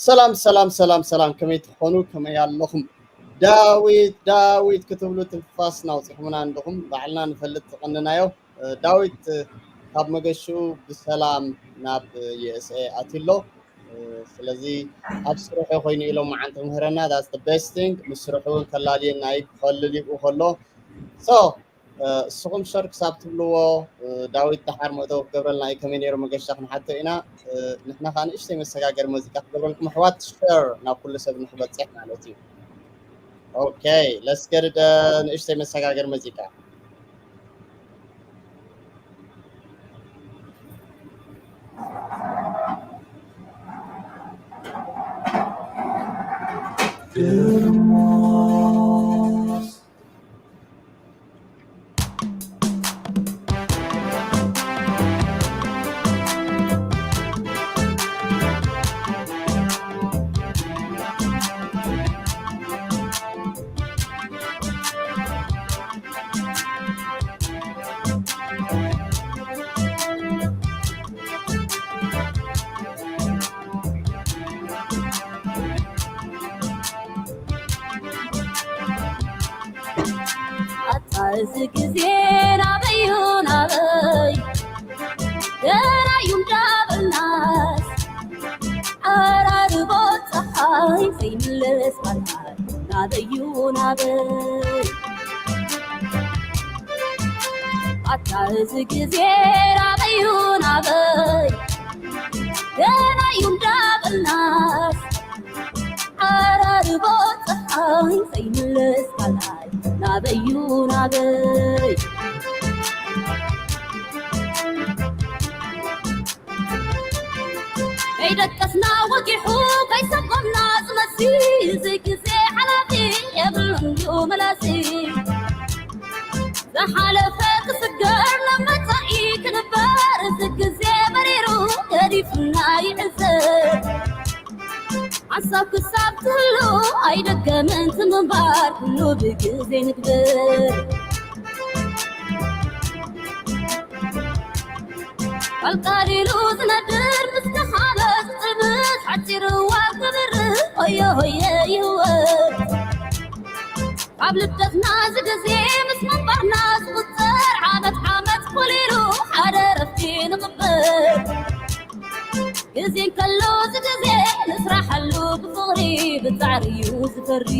ሰላም ሰላም ሰላም ሰላም፣ ከመይ ትኾኑ? ከመይ ኣለኹም? ዳዊት ዳዊት ክትብሉ ትንፋስ ናውፂኹምና እንድኹም ባዕልና ንፈልጥ ዝቐንናዮ። እ፣ ዳዊት፣ እ፣ ካብ መገሽኡ ብሰላም ናብ ዩ ኤስ ኤ ኣትዩ ኣሎ። እ፣ ስለዚ ኣብ ስርሑ ኮይኑ ኢሎም መዓንተ ምህረና፣ that's the best thing። ምስ ስርሑ እውን ከላልየና እዩ፣ ክኸልል ይብኡ ከሎ። So፣ እ፣ እስኹም ሸር ክሳብ ትብልዎ፣ እ፣ ዳዊት ደሓር መእተዊ ክገብረልና እዩ። ከመይ ነይሩ መገሻ ክንሓቶ ኢና። እ፣ ንሕና ከዓ ንእሽተይ መሰጋገሪ መዚቃ ክገብረልኩም ኣሕዋት፣ ሸር ናብ ኩሉ ሰብ ንክበፅሕ ማለት እዩ። ኦኬ፣ let's get it። እ፣ ንእሽተይ መሰጋገሪ መዚቃ። ኣታ እዚ ግዜ ናበዩ ናበይ ገና እዩ እንዳበልናስ ዓራርቦ ፀሓይ ዘይምለስ ባልዓል ናበዩ ናበይ ኣታ እዚ ግዜ ናበዩ ናበይ ገና እዩ እንዳበልናስ ዓራርቦ ፀሓይ ዘይምለስ ካልኣይ ናበዩ ናበይ ከይደቀስና ወጊሑ ከይሰጎምና ዝመሲ እዚ ግዜ ሓላፊ የብሉን እዩ መላሲ ዝሓለፈ ክስገር ናብ መጻኢ ክንበር እዚ ግዜ መሪሩ ገዲፍና ይዕዘብ ሓሳብ ክሳብ ትህሉ ኣይደገምን ትምንባር ኩሉ ብግዜ ንግበር ቀልቃሊሉ ዝነድር ምስ ደኻመ ዝጥምት ሓፂር እዋን ክብርህ ሆየ ሆየ ይህወት ካብ ልደትና ዝግዜ ምስ መንበርና ዝቁፀር ዓመት ዓመት ኮሊሉ ሓደ ረፍቲ ንቕበል ግዜ እንከሎ ዝግዜ ንስራሐሉ ብፍቕሪ ብፃዕሪ እዩ ዝፈሪ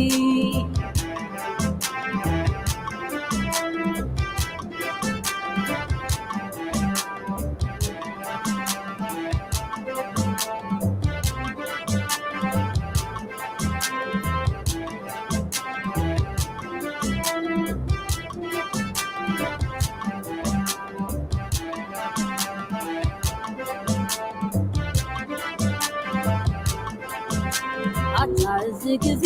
ኣታ እዚ ግዜ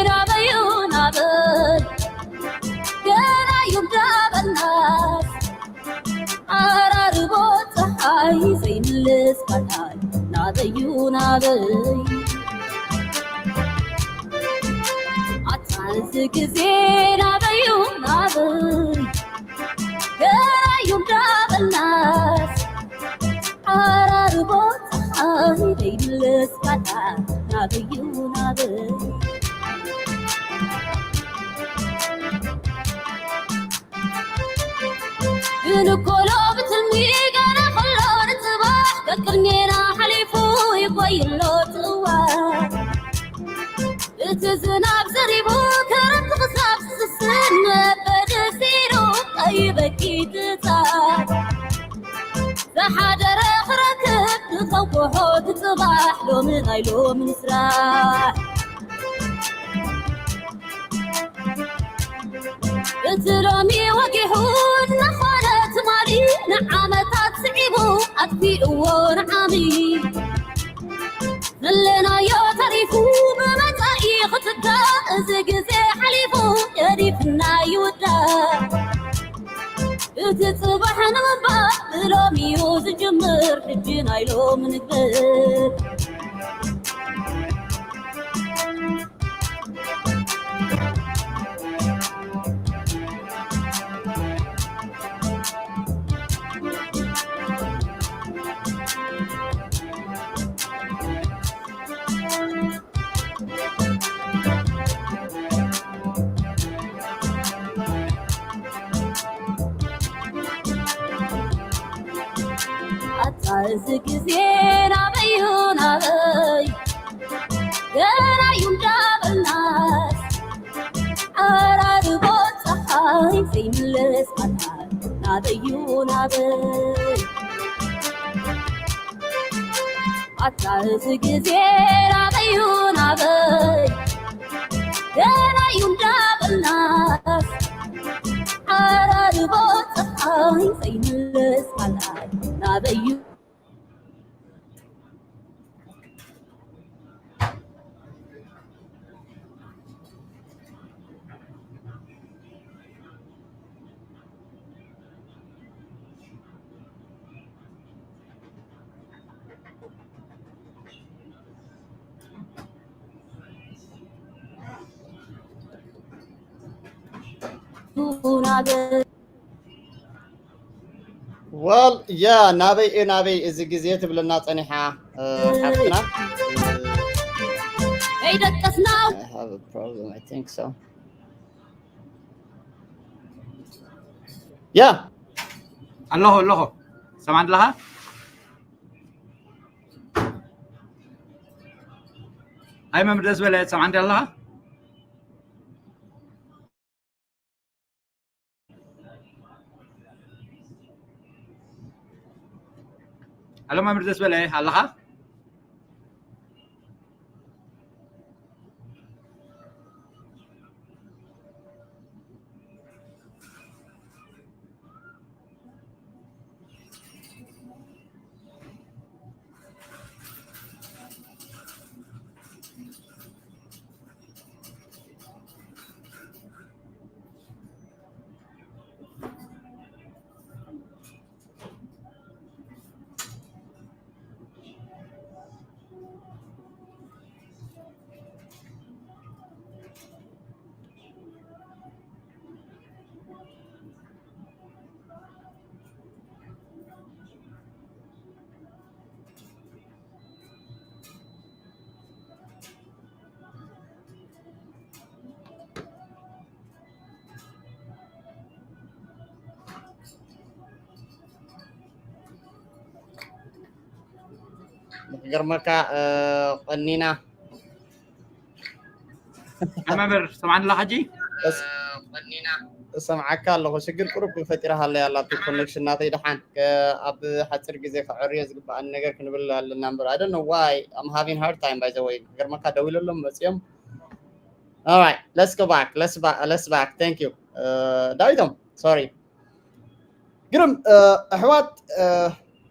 ናበዩ ናበይ ገና እዩ እንዳበልናስ ኣራርቦ ፀሓይ ዘይምልስ ካልኣይ ናበዩ ናበይ ኣታ እዚ ግዜ ናበዩ ናበይ ገና እዩ እንዳበልናስ ዓራርቦ ፀሓይ ዘይምልስ ካልኣይ ናበዩ ናበይ ግን እኮ ሎሚ ትልሚ ገና ከሎ ንፅባሕ ከቅድሜና ሓሊፉ ይቆይሎ ፅዋሕ እቲ ዝናብ ዘሪቡ ክረምቲ ክሳብ ዝስስን መበዲ ሲሉ ቀይበኪ ትፃ ዝሓደረ ክረክብ ንኸውቅሖ ትፅባሕ ሎሚ ናይ ሎሚ ንስራሕ እቲ ሎሚ ወጊሑ እናኾነ ትማሊ ንዓመታት ስዒቡ ኣጥፊእዎ ንዓሚ ዘለናዮ ተሪፉ ብመፃኢ ክትዳእ እዚ ግዜ ሓሊፉ ገዲፍና ይውዳእ እቲ ፅባሕ ንምንባር ብሎሚ እዩ ዝጅምር ሕጂ ናይ ሎሚ ንግበር እዚ ግዜ ናበዩ ናበይ ገና እዩ እንዳበልናስ ዓራርቦ ፀሓይ ዘይምለስ ኣታ ናበዩ ናበይ ኣታ እዚ ግዜ ናበዩ ናበይ ገና እዩ እንዳበልናስ ዓራርቦ ፀሓይ ዘይምለስ ኣታ ናበዩ ወል ያ ናበይ እዩ ናበይ እዚ ግዜ ትብለና ፀኒሓ ሓፍትና ከይደቀስና I have a problem. I think so. Yeah. ኣለኹ ኣለኹ ሰማዕ ኣለኻ ኣይ መምህር ደስ በለ ሰማዕ ኣለኻ ኣሎ መምህር ደስ በለ ኣለኻ ክገርመካ ቀኒና መምህር ሰማዕንላ ሕጂ እሰምዓካ ኣለኹ። ሽግር ቁሩብ ፈጢራሃለይ ኣላ ኮኔክሽን ናተይ። ደሓን ኣብ ሓፂር ግዜ ከዕርዮ ዝግበኣኒ ነገር ክንብል ኣለና እምበር። I don't know why I'm having hard time by the way። ክገርመካ ደው ኢለሎም መፅዮም። All right, let's go back. Let's back. Let's back. Thank you. ዳዊቶም sorry ግርም ኣሕዋት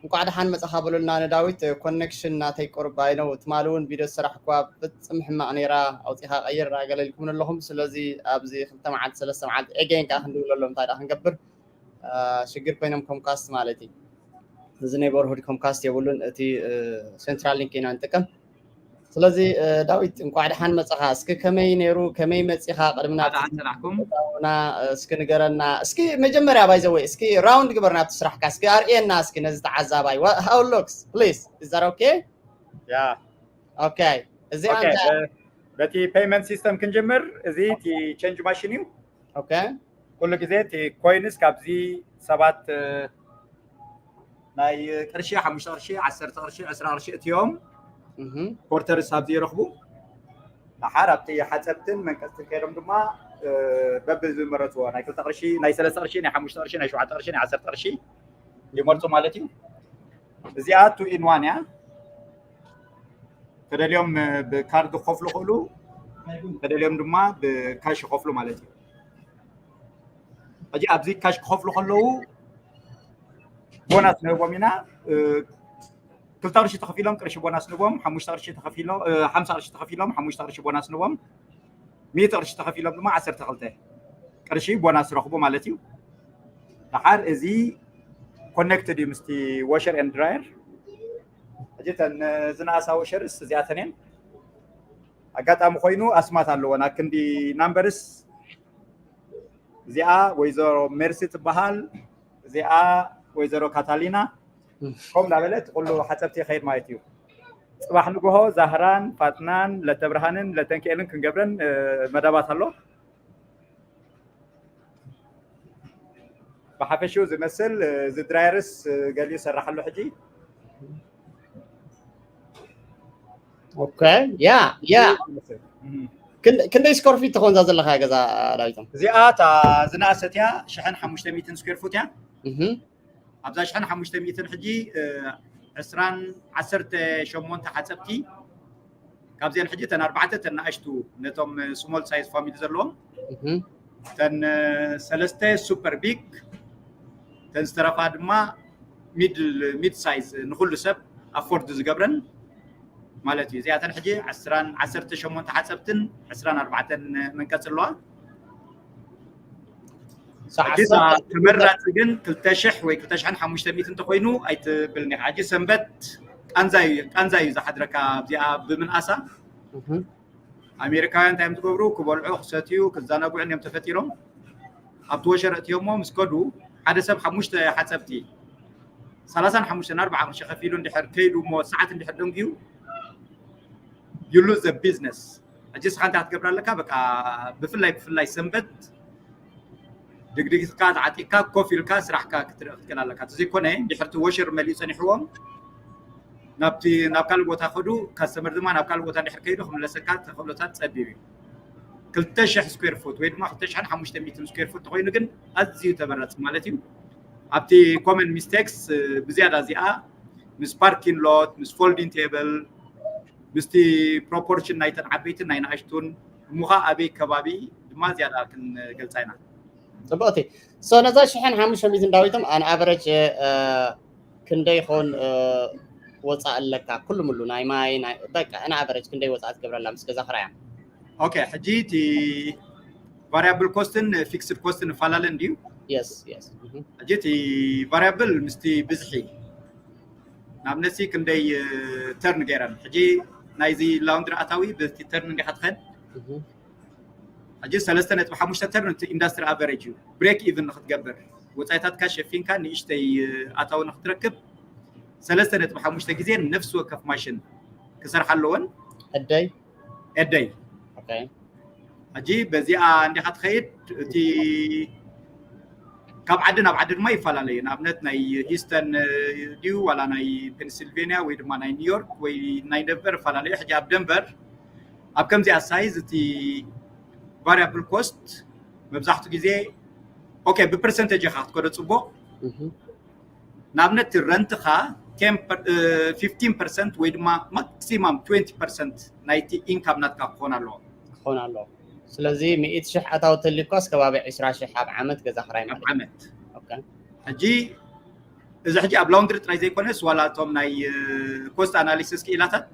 እንኳዕ ደሓን መጻኻ በሉልና። ንዳዊት ኮኔክሽን ናተይ ቁርብ ኣይነው ትማሊ እውን ቪድዮ ዝሰራሕኩዋ ፍጽም ሕማቕ ነይራ። ኣውጺኻ ቀይር ኣገለልኩም ኣለኹም። ስለዚ ኣብዚ ክልተ መዓልቲ ሰለስተ መዓልቲ ኤጌን ከዓ ክንድውለሎም እንታይ ደኣ ክንገብር ሽግር ኮይኖም ኮምካስት ማለት እዩ። እዚ ኔበርሁድ ኮምካስት የብሉን። እቲ ሴንትራል ሊንክ ኢና ንጥቀም። ስለዚ ዳዊት እንኳዕ ደሓን መጻኻ። እስኪ ከመይ ነይሩ? ከመይ መጺኻ? ቅድሚ ናብና እስኪ ንገረና። እስኪ መጀመርያ ባይዘወይ እስኪ ራውንድ ግበር ናብቲ ስራሕካ እስኪ ኣርእየና እስኪ ነዚ ተዓዛባይ how looks please is that okay? Yeah. Okay. እዚ በቲ payment system ክንጅምር። እዚ እቲ ቼንጅ ማሽን እዩ። Okay. ኩሉ ግዜ እቲ ኮይንስ ካብዚ ሰባት ናይ ቅርሺ ሓሙሽተ ቅርሺ ዓሰርተ ቅርሺ ዕስራ ቅርሺ እትዮም ኮርተርስ ኣብዚ ይረኽቡ። ደሓር ኣብቲ ሓፀብትን መንቀፅትን ከይዶም ድማ በብዝመረፅዎ ናይ ክልተ ቅርሺ ናይ ሰለስተ ቅርሺ ናይ ሓሙሽተ ቅርሺ ናይ ሸውዓተ ቅርሺ ናይ ዓሰርተ ቅርሺ ይመርፁ ማለት እዩ። እዚኣ ቱ ኢን ዋን እያ። ተደልዮም ብካርድ ክኸፍሉ ክእሉ ተደልዮም ድማ ብካሽ ይኸፍሉ ማለት እዩ። ሕጂ ኣብዚ ካሽ ክኸፍሉ ከለዉ ቦናስ ንህቦም ኢና። ክልተ ቅርሺ ተኸፊሎም ቅርሺ ቦናስ ንህቦም፣ ሓሙሽተ ቅርሺ ተኸፊሎም ሓምሳ ቅርሺ ተኸፊሎም ሓሙሽተ ቅርሺ ቦናስ ንህቦም፣ ሚእቲ ቅርሺ ተኸፊሎም ድማ ዓሰርተ ክልተ ቅርሺ ቦናስ ረኽቡ ማለት እዩ። ደሓር እዚ ኮኔክትድ እዩ ምስቲ ዋሸር ኤንድ ድራየር። ሕጂ እተን ዝነኣሳ ዋሸርስ እዚኣተን እየን። ኣጋጣሚ ኮይኑ ኣስማት ኣለወን ኣክንዲ ናምበርስ እዚኣ ወይዘሮ ሜርሲ ትበሃል፣ እዚኣ ወይዘሮ ካታሊና ከም እንዳበለት ኩሉ ሓፀብቲ ይኸይድ ማለት እዩ። ፅባሕ ንግሆ ዛህራን ፋጥናን ለተብርሃንን ለተንክኤልን ክንገብረን መደባት ኣሎ። ብሓፈሽኡ ዝመስል እዚ ድራየርስ ገሊኡ ይሰራሕ ኣሎ ሕጂ። Okay, yeah, yeah. ክንደይ ስኮር ፊት ትኾን እዛ ዘለኻ ገዛ ዳዊቶም? እዚኣ እታ ዝነኣሰት እያ፣ ሽሕን ሓሙሽተ ሚእትን ስኩዌር ፉት እያ። ኣብዛ ሽሕን ሓሙሽተ ሚእትን ሕጂ ዕስራን ዓሰርተ ሸሞንተ ሓፀብቲ፣ ካብዚአን ሕጂ እተን ኣርባዕተ እተን ንኣሽቱ ነቶም ስሞል ሳይዝ ፋሚሊ ዘለዎም፣ እተን ሰለስተ ሱፐር ቢግ፣ እተን ዝተረፋ ድማ ሚድ ሳይዝ፣ ንኩሉ ሰብ ኣፎርድ ዝገብረን ማለት እዩ። እዚኣተን ሕጂ ዓሰርተ ሸሞንተ ሓፀብትን ዓሰርተ ኣርባዕተ መንቀፂ ኣለዋ። ተመራፂ ግን ክልተ ሽሕ ወይ ክልተ ሽሕን ሓሙሽተ ሚእትን እንተኮይኑ ኣይትብልን ኢኻ። ሕጂ ሰንበት ቃንዛ እዩ፣ ቃንዛ እዩ ዝሓድረካ ኣብዚኣ ብምንኣሳ። ኣሜሪካውያን እንታይ እዮም ዝገብሩ? ክበልዑ፣ ክሰትዩ፣ ክዘናግዑ እዮም ተፈጢሮም። ኣብቲ ወሸር እትዮሞ ምስ ከዱ ሓደ ሰብ ሓሙሽተ ሓፀብቲ ሰላሳን ሓሙሽተን ኣርባዓ ቅርሺ ከፊሉ እንድሕር ከይዱ እሞ ሰዓት እንድሕር ደንጉዩ you lose the business። ሕጂ ስኻ እንታይ ክትገብር ኣለካ? በቃ ብፍላይ ብፍላይ ሰንበት ድግድግትካ ተዓጢቅካ ኮፍ ኢልካ ስራሕካ ክትርኢ ክትክእል ኣለካ። እንተዘይኮነ እንድሕርቲ ወሽር መሊኡ ፀኒሕዎም ናብቲ ናብ ካልእ ቦታ ከዱ ካስተመር ድማ ናብ ካልእ ቦታ እንድሕር ከይዱ ክምለሰካ ተኽእሎታት ፀቢብ እዩ። ክልተ ሽሕ ስኩዌር ፉት ወይ ድማ ክልተ ሽሕን ሓሙሽተ ሚእትን ስኩዌር ፉት ተኮይኑ ግን ኣዝዩ ተመረፂ ማለት እዩ። ኣብቲ ኮመን ሚስቴክስ ብዝያዳ እዚኣ ምስ ፓርኪን ሎት ምስ ፎልዲን ቴብል ምስቲ ፕሮፖርሽን ናይተን ዓበይትን ናይ ንኣሽቱን እሙኻ ኣበይ ከባቢ ድማ ዝያዳ ክንገልፃ ኢና። ፅቡቅቲ ሶ ነዛ ሽሕን ሓሙሽተ ሚእትን ዳዊቶም ኣን ኣቨረጅ ክንደይ ይኸውን ወፃእ ኣለካ? ኩሉ ሙሉ ናይ ማይ በቃ ኣን ኣቨረጅ ክንደይ ወፃእ ትገብረላ ምስ ገዛ ክራያ? ኦኬ፣ ሕጂ እቲ ቫሪያብል ኮስትን ፊክስድ ኮስትን እፈላለ እንድዩ? የስ የስ። ሕጂ እቲ ቫሪያብል ምስቲ ብዝሒ ንኣብነትሲ ክንደይ ተርን ገይረን ሕጂ ናይዚ ላውንድሪ ኣታዊ ብቲ ተርን እንዲካ ትኸን ሕጂ ሰለስተ ነጥቢ ሓሙሽተ ተርን እቲ ኢንዳስትሪ ኣቨሬጅ እዩ። ብሬክ ኢቭን ንክትገብር ወፃኢታትካ ሸፊንካ ንእሽተይ ኣታዊ ንክትረክብ ሰለስተ ነጥቢ ሓሙሽተ ግዜ ነፍሲ ወከፍ ማሽን ክሰርሓ ኣለወን። ሕደይ ኤደይ okay። ሕጂ በዚኣ እንዲካ ትኸይድ እቲ ካብ ዓዲ ናብ ዓዲ ድማ ይፈላለዩ። ንኣብነት ናይ ሂስተን ድዩ ዋላ ናይ ፔንሲልቬንያ ወይ ድማ ናይ ኒውዮርክ ወይ ናይ ደንቨር ይፈላለዩ። ሕጂ ኣብ ደንቨር ኣብ ከምዚኣ ሳይዝ እቲ ቫሪያብል ኮስት መብዛሕትኡ ግዜ ኦኬ ብፐርሰንቴጅ ኢካ ክትከዶ ፅቡቅ። ንኣብነት ረንትኻ ፊፍቲን ፐርሰንት ወይ ድማ ማክሲማም ትወንቲ ፐርሰንት ናይቲ ኢንካም ናትካ ክኾን ኣለዎ። ክኾን ኣለዎ። ስለዚ ሚእቲ ሽሕ ኣታዊ ተልዩኳስ ከባቢ ዕስራ ሽሕ ኣብ ዓመት ገዛ ክራይ ኣብ ማለት እዩ። ዓመት Okay። ሕጂ እዚ ሕጂ ኣብ ላውንድሪ ጥራይ ዘይኮነስ ዋላ እቶም ናይ ኮስት ኣናሊሲስ ክኢላታት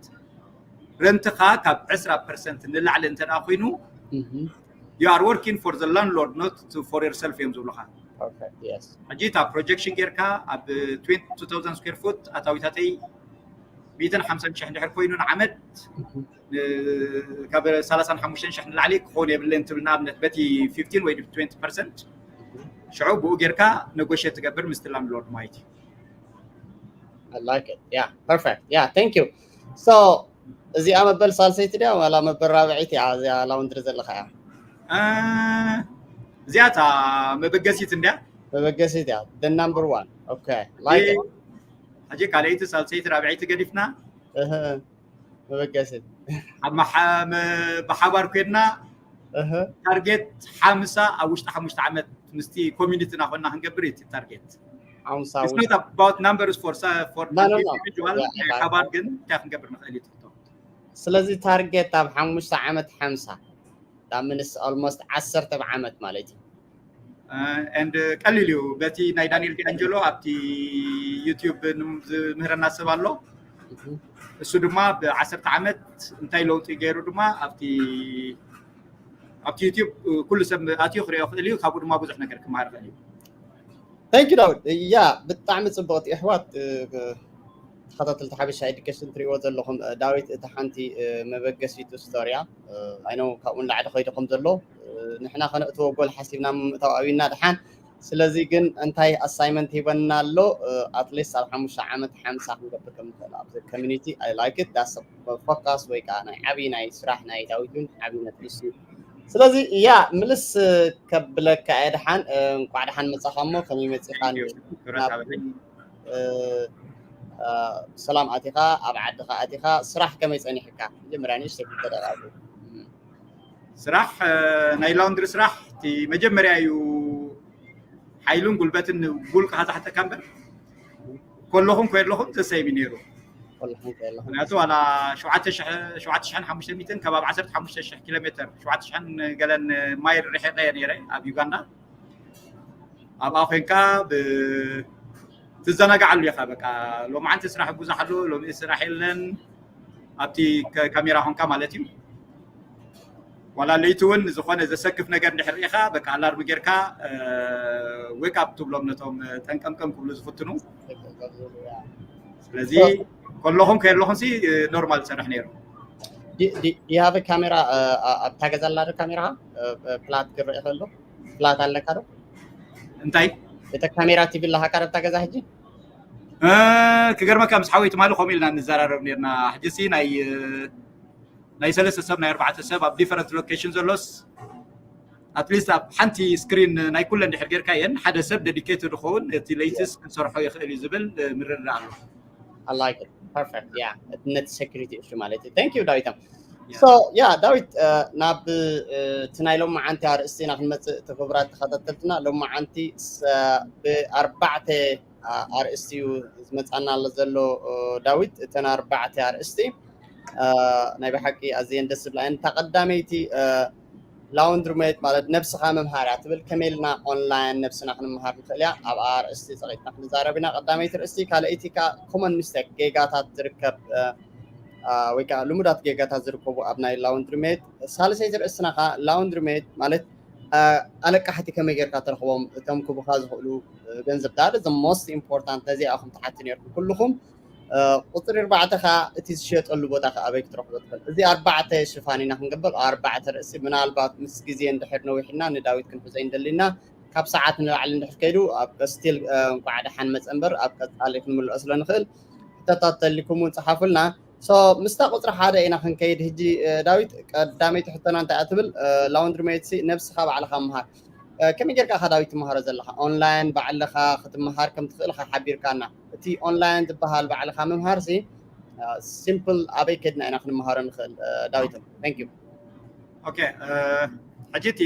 ረንትኻ ካብ ዕስራ ፐርሰንት ንላዕሊ እንተ ደኣ ኮይኑ Mhm. you are working for the landlord not for yourself እዮም ዝብሉኻ። Perfect. Yes. ሕጂ እታ ፕሮጀክሽን ጌርካ ኣብ two thousand square foot ኣታዊታተይ ሚእትን ሓምሳን ሽሕ እንድሕር ኮይኑ ንዓመት ካብ ሰላሳን ሓሙሽተን ሽሕ ንላዕሊ ክኸውን የብለን ትብል ንኣብነት በቲ ፊፍቲን ወይ ትወንቲ ፐርሰንት ሽዑ ብኡ ጌርካ ነጎሽት ትገብር ምስቲ ላንድሎርድ ማለት እዩ። I like it. Yeah, perfect. Yeah, thank you. So እዚኣ መበል ሳልሰይቲ ድያ ዋላ መበል ራብዐይቲ እያ? እዚኣ ላውንድሪ ዘለካ እያ? እ፣ እዚኣ እታ መበገሲት እንድያ። መበገሲት እያ። The number one. Okay. Like it. ሕጂ ካልኣይቲ ሳልሰይቲ ራብዐይቲ ገዲፍና እህ፣ መበገሲት ኣብ መሓ- መ- ብሓባር ኮይንና እህ፣ ታርጌት ሓምሳ ኣብ ውሽጢ ሓሙሽተ ዓመት ምስቲ ኮሚኒቲና ኮይና ክንገብር እዩ እቲ ታርጌት። ሓምሳ It's ውሽጢ not about numbers for for No, no, no. individual Yeah, ናይ yeah. ሓባር ግን እንታይ ክንገብር ንኽእል እዩ ትሕቶ። ስለዚ ታርጌት ኣብ ሓሙሽተ ዓመት ሓምሳ ዳምንስ ኦልሞስት ዓሰርተ ብዓመት ማለት እዩ። And ቀሊል እዩ። በቲ ናይ ዳንኤል ዲኣንጀሎ ኣብቲ ዩቲዩብ ንም- ዝምህረና ሰብ ኣሎ። እሱ ድማ ብዓሰርተ ዓመት እንታይ ለውጢ ገይሩ ድማ ኣብቲ ኣብቲ ዩቲዩብ ኩሉ ሰብ ኣትዩ ክሪኦ ክእል እዩ። ካብኡ ድማ ብዙሕ ነገር ክመሃር ክእል እዩ። Thank you ዳዊት። ያ ብጣዕሚ ፅቡቅቲ ኣሕዋት እ፣ ተኸታተልቲ ሓበሻ ኤዱኬሽን ትሪእዎ ዘለኹም እ፣ ዳዊት እቲ ሓንቲ እ፣ መበገሲቱ ስቶርያ ኣይነው ካብኡ ንላዕሊ ከይዱ ከም ዘሎ እ፣ ንሕና ከነእትዎ ጎል ሓሲብና ምእታው ኣብና ድሓን። ስለዚ ግን እንታይ ኣሳይመንት ሂበና ኣሎ? ኣትሊስት ኣብ ሓሙሽተ ዓመት ሓምሳ ክንገብር ከም ንኽእል ኣብዚ ኮሚኒቲ። I like it. That's focus ወይ ከዓ ናይ ዓብዪ ናይ ስራሕ ናይ ዳዊት እውን ዓብዪ ነጥቢ እሱ እዩ። ስለዚ ያ ምልስ ከብለካ እየ ድሓን እ፣ እንኳዕ ድሓን መፃኻ እሞ ከመይ መፂኻ Thank you። ክብረት ናብ ሃበለይ። እ፣ ሰላም ኣቲኻ ኣብ ዓድኻ ኣቲኻ ስራሕ ከመይ ጸኒሕካ? መጀመርያ ንእሽተይ ክልተ ደቂቃ። ስራሕ ናይ ላውንድሪ ስራሕ እቲ መጀመርያ እዩ ሓይሉን ጉልበትን ብውልቅኻ ዝሓተካ እምበር ከለኹም ከየለኹም ዘሰይም እዩ ነይሩ። ከለኹም ከየለኹም ምክንያቱ ዋላ ሸውዓተ ሽሕን ሓሙሽተ ሚእትን ከባቢ ዓሰርተ ሓሙሽተ ሽሕ ኪሎ ሜትር ሸውዓተ ሽሕን ገለን ማይል ርሒቐ እየ ነይረ ኣብ ዩጋንዳ። ኣብኣ ኮይንካ ትዘናጋዓሉ ኢኻ። በቃ ሎማዓንቲ ስራሕ ብዙሕ ኣሎ፣ ሎሚ ስራሕ የለን ኣብቲ ካሜራ ኮንካ ማለት እዩ። ዋላ ለይቲ እውን ዝኾነ ዘሰክፍ ነገር እንድሕር ርኢኻ በቃ ኣላርሚ ጌርካ ዌክ ኣፕ ትብሎም ነቶም ጠንቀምቀም ክብሉ ዝፍትኑ። ስለዚ ከለኹም ከየለኹም ሲ ኖርማል ትሰርሕ ነይሩ። ዲሃበ ካሜራ ኣብታ ገዛ ኣላ ዶ ካሜራ ፍላት ክረአ ከሎ ፍላት ኣለካ ዶ? እንታይ እተ ካሜራ ቲቪ ኣለካ ዶ ኣብታ ገዛ ሕጂ? ክገርመካ ምስ ሓወይ ትማሊ ከምኡ ኢልና ንዘራረብ ነርና። ሕጂ ሲ ናይ ናይ ሰለስተ ሰብ ናይ ኣርባዕተ ሰብ ኣብ ዲፈረንት ሎኬሽን ዘሎስ ኣትሊስት ኣብ ሓንቲ ስክሪን ናይ ኩለን ድሕር ጌርካ እየን ሓደ ሰብ ደዲኬትድ ክኸውን እቲ ለይትስ ክሰርሖ ይኽእል እዩ ዝብል ምርድዳእ ኣሎ። I like it. Perfect. Yeah. ነቲ ሴኩሪቲ ኢሹ ማለት እዩ። Thank you ዳዊቶም። So yeah ዳዊት ናብ እቲ ናይ ሎማዓንቲ ኣርእስቲ ኢና ክንመፅእ እቲ ክቡራት ተኸታተልትና ሎማዓንቲ ብኣርባዕተ ኣርእስቲ እዩ ዝመፃና ዘሎ ዳዊት። እተን ኣርባዕተ ኣርእስቲ ናይ ብሓቂ ኣዝየን ደስ ዝብላ እየን። እታ ቀዳመይቲ ላውንድሪ ሜት ማለት ነብስኻ መምሃርያ ትብል ከመይ ኢልና ኦንላይን ነብስና ክንምሃር ንኽእል እያ። ኣብኣ ኣርእስቲ ፀቒጥና ክንዛረብ ኢና። ቀዳመይቲ ርእስቲ ካልኣይቲ ከዓ ኮመን ሚስቴክ ጌጋታት ዝርከብ ወይ ከዓ ልሙዳት ጌጋታት ዝርከቡ ኣብ ናይ ላውንድሪ ሜት። ሳልሰይቲ ርእስትና ከዓ ላውንድሪ ሜት ማለት ኣለቃሕቲ ከመይ ጌርካ ትረኽቦም እቶም ክቡኻ ዝኽእሉ ገንዘብ ዳ the most important ነዚኣ ኢኹም ትሓቱ ነርኩም ኩልኹም። ቁፅሪ ኣርባዕተ ከዓ እቲ ዝሸጠሉ ቦታ ከዓ ኣበይ ክትረኽቦ ትኽእል። እዚ ኣርባዕተ ሽፋን ኢና ክንገብር ኣርባዕተ ርእሲ ምናልባት ምስ ግዜ እንድሕር ነዊሕና ንዳዊት ክንሕዞ እንደሊና ካብ ሰዓት ንላዕሊ እንድሕር ከይዱ ኣብ ስቲል እንኳዕ ደሓን መፀ እምበር ኣብ ቀፃሊ ክንምልኦ ስለ ንኽእል ሕቶታት ተሊኩም እውን ፀሓፉልና። So ምስታ ቁፅሪ ሓደ ኢና ክንከይድ ህጂ ዳዊት ቀዳመይቲ ሕቶና እንታይ እያ ትብል ላውንድሪ ሜት ሲ ነብስኻ ባዕልኻ ምሃር። ከመይ ጌርካ ኢኻ ዳዊት ትመሃሮ ዘለኻ ኦንላይን ባዕልኻ ክትመሃር ከም ትኽእል ኢኻ ሓቢርካና። እቲ ኦንላይን ዝበሃል ባዕልኻ ምምሃር ሲ ሲምፕል ኣበይ ከድና ኢና ክንመሃሮ ንኽእል ዳዊት? Thank you። ኦኬ ሕጂ እቲ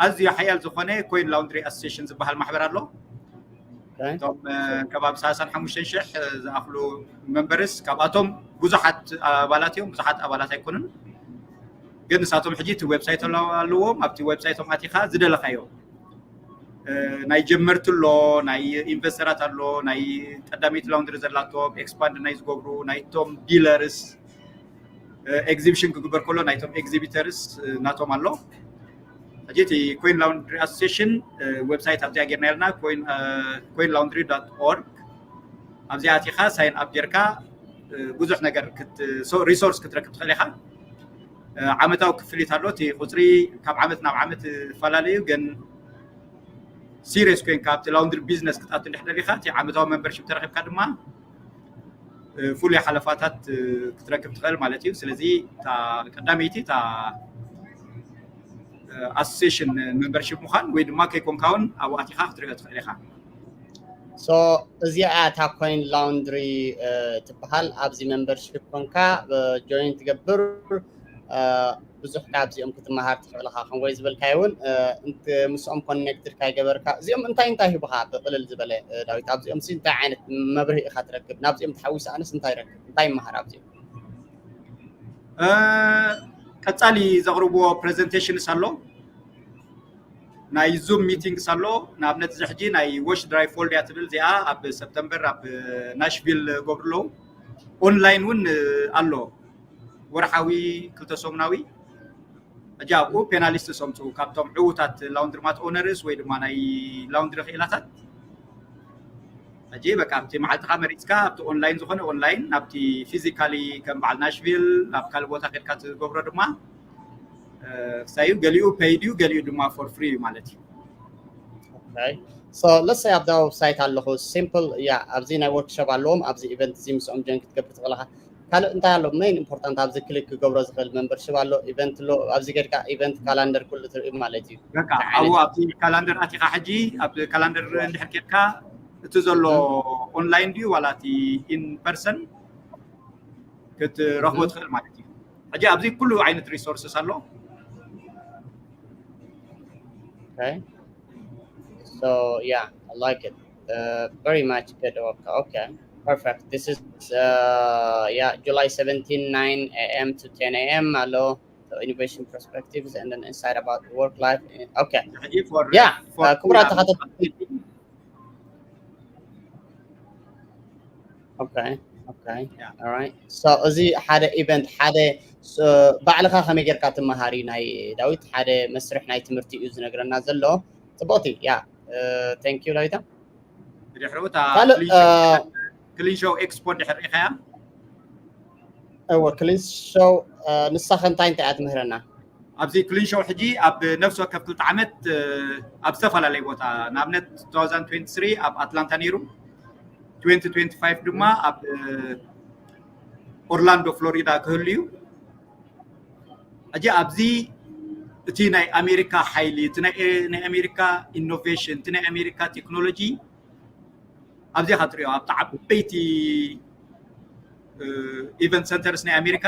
ኣዝዩ ሓያል ዝኾነ ኮይን ላውንድሪ ኣሶሴሽን ዝበሃል ማሕበር ኣሎ። እቶም ከባቢ ሰላሳን ሓሙሽተን ሽሕ ዝኣኽሉ መንበርስ ካብኣቶም ብዙሓት ኣባላት እዮም። ብዙሓት ኣባላት ኣይኮኑን፣ ግን ንሳቶም ሕጂ እቲ ዌብሳይት ኣለዎም። ኣብቲ ዌብሳይቶም ኣቲኻ ዝደለኻዮ ናይ ጀመርቲ ኣሎ፣ ናይ ኢንቨስተራት ኣሎ፣ ናይ ቀዳመይቲ ላውንድሪ ዘላቶም ኤክስፓንድ ናይ ዝገብሩ ናይቶም ዲለርስ ኤግዚቢሽን ክግበር ከሎ ናይቶም ኤግዚቢተርስ ናቶም ኣሎ። ሕጂ እቲ ኮይን ላውንድሪ ኣሶሴሽን ዌብሳይት ኣብዚኣ ጌርና ያልና ኮይን ላውንድሪ ዶት ኦርግ ኣብዚኣ ኣቲኻ ሳይን ኣፕ ጌርካ ብዙሕ ነገር ሪሶርስ ክትረክብ ትኽእል ኢኻ። ዓመታዊ ክፍሊት ኣሎ። እቲ ቁፅሪ ካብ ዓመት ናብ ዓመት ይፈላለዩ፣ ግን ሲሪየስ ኮይንካ ኣብቲ ላውንድሪ ቢዝነስ ክትኣቱ እንድሕር ደሊኻ እቲ ዓመታዊ መንበርሽፕ ተረኪብካ ድማ ፍሉይ ሓለፋታት ክትረክብ ትኽእል ማለት እዩ። ስለዚ እታ ቀዳመይቲ እታ ኣሶሴሽን መንበርሽፕ ምዃን ወይ ድማ ከይኮንካ እውን ኣብኡ ኣቲኻ ክትሪኦ ትኽእል ኢኻ። So እዚኣ እታ ኮይን ላውንድሪ ትበሃል። ኣብዚ መንበርሽፕ ኮንካ ጆይን ትገብር ብዙሕ ካብዚኦም ክትመሃር ትኽእል ኢኻ። ከምወይ ዝበልካዮ እውን ምስኦም ኮኔክትድ ካይገበርካ እዚኦም እንታይ እንታይ ሂቡኻ ብቅልል ዝበለ ዳዊት ኣብዚኦም ሲ እንታይ ዓይነት መብርሂ ኢኻ ትረክብ? ናብዚኦም ተሓዊሱ ኣነስ እንታይ ይረክብ እንታይ ይመሃር ኣብዚኦም? ቀፃሊ ዘቕርብዎ ፕሬዘንቴሽንስ ኣሎ። ናይ ዙም ሚቲንግስ ኣሎ። ንኣብነት እዚ ሕጂ ናይ ዎሽ ድራይ ፎልድ እያ ትብል እዚኣ ኣብ ሰፕተምበር ኣብ ናሽቪል ገብሩ ኣለዉ። ኦንላይን እውን ኣሎ ወርሓዊ ክልተ ሰሙናዊ። ሕጂ ኣብኡ ፔናሊስት ሰምፁ ካብቶም ዕዉታት ላውንድሪ ማት ኦነርስ ወይ ድማ ናይ ላውንድሪ ክኢላታት። ሕጂ በቃ ኣብቲ መዓልትኻ መሪፅካ ኣብቲ ኦንላይን ዝኾነ ኦንላይን ናብቲ ፊዚካሊ ከም በዓል ናሽቪል ናብ ካልእ ቦታ ከድካ ትገብሮ ድማ ክሳዩ ገሊኡ ፔይድ እዩ ገሊኡ ድማ ፎር ፍሪ እዩ ማለት እዩ። So ለሰይ ኣብዛ ዌብሳይት ኣለኹ ሲምፕል እያ ኣብዚ ናይ ወርክሾፕ ኣለዎም ኣብዚ ኢቨንት እዚ ምስኦም ጆይን ክትገብር ትኽእልኻ። ካልእ እንታይ ኣሎ ሜን ኢምፖርታንት ኣብዚ ክሊክ ክገብሮ ዝኽእል መንበርሽፕ ኣሎ ኢቨንት ኣሎ ኣብዚ ጌድካ ኢቨንት ካላንደር ኩሉ ትርኢ ማለት እዩ። በቃ ኣብኡ ኣብቲ ካላንደር ኣቲኻ ሕጂ ኣብ ካላንደር እንድሕር ኬድካ እቲ ዘሎ ኦንላይን ድዩ ዋላ እቲ ኢን ፐርሰን ክትረኽቦ ትኽእል ማለት እዩ። ሕጂ ኣብዚ ኩሉ ዓይነት ሪሶርስስ ኣሎ። Okay. So yeah, I like it. Uh, very much good. Okay, okay. Perfect. This is uh, yeah, July seventeen, nine a.m. to ten a.m. ኣሎ. So innovation perspectives and then insight about the work life. Okay. ሕጂ for Yeah, for uh, ክቡራት ተኸታተልቲ። Okay, okay. Yeah. All right. So እዚ ሓደ ኢቨንት ሓደ ባዕልኻ ከመይ ጌርካ ትመሃር እዩ ናይ ዳዊት ሓደ መስርሕ ናይ ትምህርቲ እዩ ዝነግረና ዘሎ። ጽቡቕቲ። Yeah. Thank you ዳዊታ። ብድሕሪኡ እታ ካልእ ክሊን ሾው ኤክስፖ ድሕር ኢኻያ እወ ክሊን ሾው ንሳ ከ እንታይ እንታይ እያ ትምህረና? ኣብዚ ክሊን ሾው ሕጂ ኣብ ነፍሲ ወከፍ ክልተ ዓመት ኣብ ዝተፈላለዩ ቦታ ንኣብነት two thousand twenty-three ኣብ ኣትላንታ ነይሩ፣ twenty twenty-five ድማ ኣብ ኦርላንዶ ፍሎሪዳ ክህሉ እዩ። ሕጂ ኣብዚ እቲ ናይ ኣሜሪካ ሓይሊ፣ እቲ ናይ ኣሜሪካ ኢኖቬሽን፣ እቲ ናይ ኣሜሪካ ቴክኖሎጂ ኣብዚ ኢኻ ትሪኦ ኣብቲ ዓበይቲ ኢቨንት ሰንተርስ ናይ ኣሜሪካ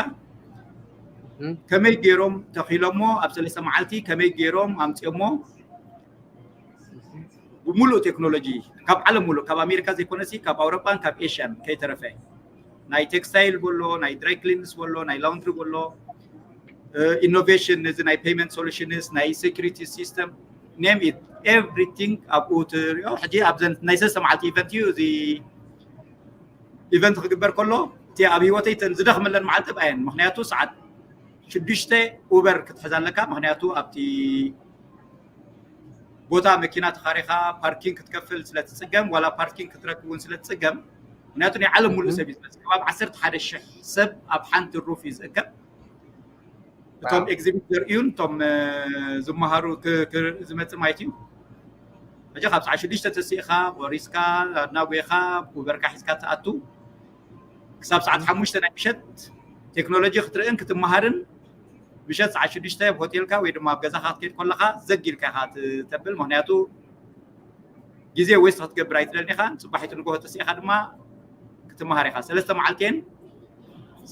ከመይ ገይሮም ተኺሎሞ ኣብ ሰለስተ መዓልቲ ከመይ ገይሮም ኣምፅኦሞ ብሙሉእ ቴክኖሎጂ ካብ ዓለም ሙሉእ ካብ ኣሜሪካ ዘይኮነሲ ካብ ኣውሮጳን ካብ ኤሽያን ከይተረፈ ናይ ቴክስታይል በሎ ናይ ድራይ ክሊንስ በሎ ናይ ላውንድሪ በሎ ኢኖቬሽን ነዚ ናይ ፔይመንት ሶሉሽንስ ናይ ሴኩሪቲ ሲስተም ኔም ኢት ኤቭሪቲንግ ኣብኡ ትሪኦ። ሕጂ ኣብዘን ናይ ሰለስተ መዓልቲ ኢቨንት እዩ እዚ ኢቨንት ክግበር ከሎ እቲ ኣብ ህይወተይ ተን ዝደኽመለን መዓልቲ ብኣየን ምክንያቱ ሰዓት ሽዱሽተ ኡበር ክትሕዝ ኣለካ ምክንያቱ ኣብቲ ቦታ መኪና ተኻሪኻ ፓርኪንግ ክትከፍል ስለትፅገም ዋላ ፓርኪንግ ክትረክብ እውን ስለትፅገም ምክንያቱ ናይ ዓለም ሙሉእ ሰብ እዩ ዝመፅእ ከባቢ ዓሰርተ ሓደ ሽሕ ሰብ ኣብ ሓንቲ ሩፍ እዩ ዝእከብ እቶም ኤግዚቢት ዘርእዩን እቶም ዝመሃሩ ዝመፅእ ማለት እዩ ሕጂ ካብ ሰዓት ሽዱሽተ ተሲእኻ ቆሪስካ ኣድናጉኻ ኡበርካ ሒዝካ ትኣቱ ክሳብ ሰዓት ሓሙሽተ ናይ ምሸት ቴክኖሎጂ ክትርእን ክትመሃርን ምሸት ሰዓት ሽዱሽተ ኣብ ሆቴልካ ወይ ድማ ኣብ ገዛኻ ክትከይድ ከለኻ ዘግ ኢልካ ኢኻ ትተብል ምክንያቱ ግዜ ዌስት ክትገብር ኣይትደልን ኢኻ። ጽባሒቱ ንግሆ ተሲእኻ ድማ ክትመሃር ኢኻ። ሰለስተ መዓልቲ እየን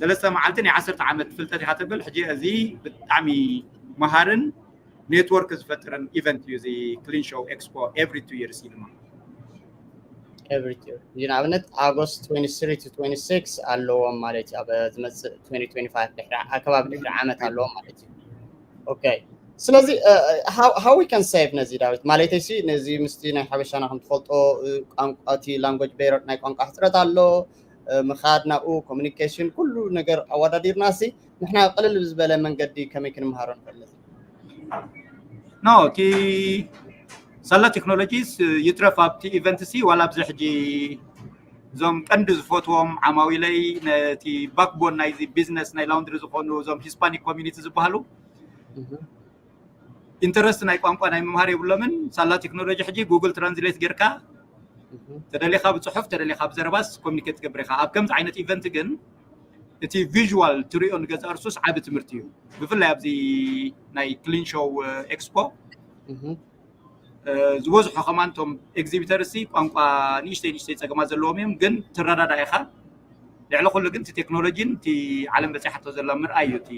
ሰለስተ መዓልቲ ናይ ዓሰርተ ዓመት ፍልጠት ኢኻ ተብል። ሕጂ እዚ ብጣዕሚ መሃርን ኔትወርክ ዝፈጥርን ኢቨንት እዩ እዚ ክሊን ሾው ኤክስፖ ኤቭሪ ቱ ይርስ እዩ ድማ ኤቭሪ ቱ እዚ ንኣብነት ኣጎስት twenty-three to twenty-six ኣለዎም ማለት እዩ ኣብ ዝመፅእ twenty twenty-five ድሕሪ ኣከባቢ ድሕሪ ዓመት ኣለዎም ማለት እዩ okay ስለዚ how we can save ነዚ ዳዊት ማለተይ ሲ ነዚ ምስቲ ናይ ሓበሻና ከም ትፈልጦ ቋንቋ እቲ language barrier ናይ ቋንቋ ሕፅረት ኣሎ ምኻድ ናብኡ ኮሚኒኬሽን ኩሉ ነገር ኣወዳዲርና ሲ ንሕና ቅልል ብዝበለ መንገዲ ከመይ ክንምሃሮ ንኽእል no እቲ ሳላ ቴክኖሎጂስ ይትረፍ ኣብቲ ኢቨንት ሲ ዋላ ኣብዚ ሕጂ እዞም ቀንዲ ዝፈትዎም ዓማዊለይ ነቲ ባክቦን ናይዚ ቢዝነስ ናይ ላውንድሪ ዝኾኑ እዞም ሂስፓኒክ ኮሚኒቲ ዝበሃሉ ኢንተረስት ናይ ቋንቋ ናይ ምምሃር የብሎምን ሳላ ቴክኖሎጂ ሕጂ ጉግል ትራንስሌት ጌርካ ተደሊኻ ብፅሑፍ ተደሊኻ ብዘረባስ ኮሚኒኬት ትገብር ኢኻ ኣብ ከምዚ ዓይነት ኢቨንት ግን እቲ ቪዥዋል ትሪኦ ንገዛ እርሱስ ዓቢ ትምህርቲ እዩ ብፍላይ ኣብዚ ናይ ክሊን ሾው ኤክስፖ ዝበዝሑ ከማን እቶም ኤግዚቢተር ሲ ቋንቋ ንእሽተይ ንእሽተይ ፀገማት ዘለዎም እዮም ግን ትረዳዳ ኢኻ ልዕሊ ኩሉ ግን እቲ ቴክኖሎጂን እቲ ዓለም በፂሓቶ ዘላ ምርኣይ እዩ እቲ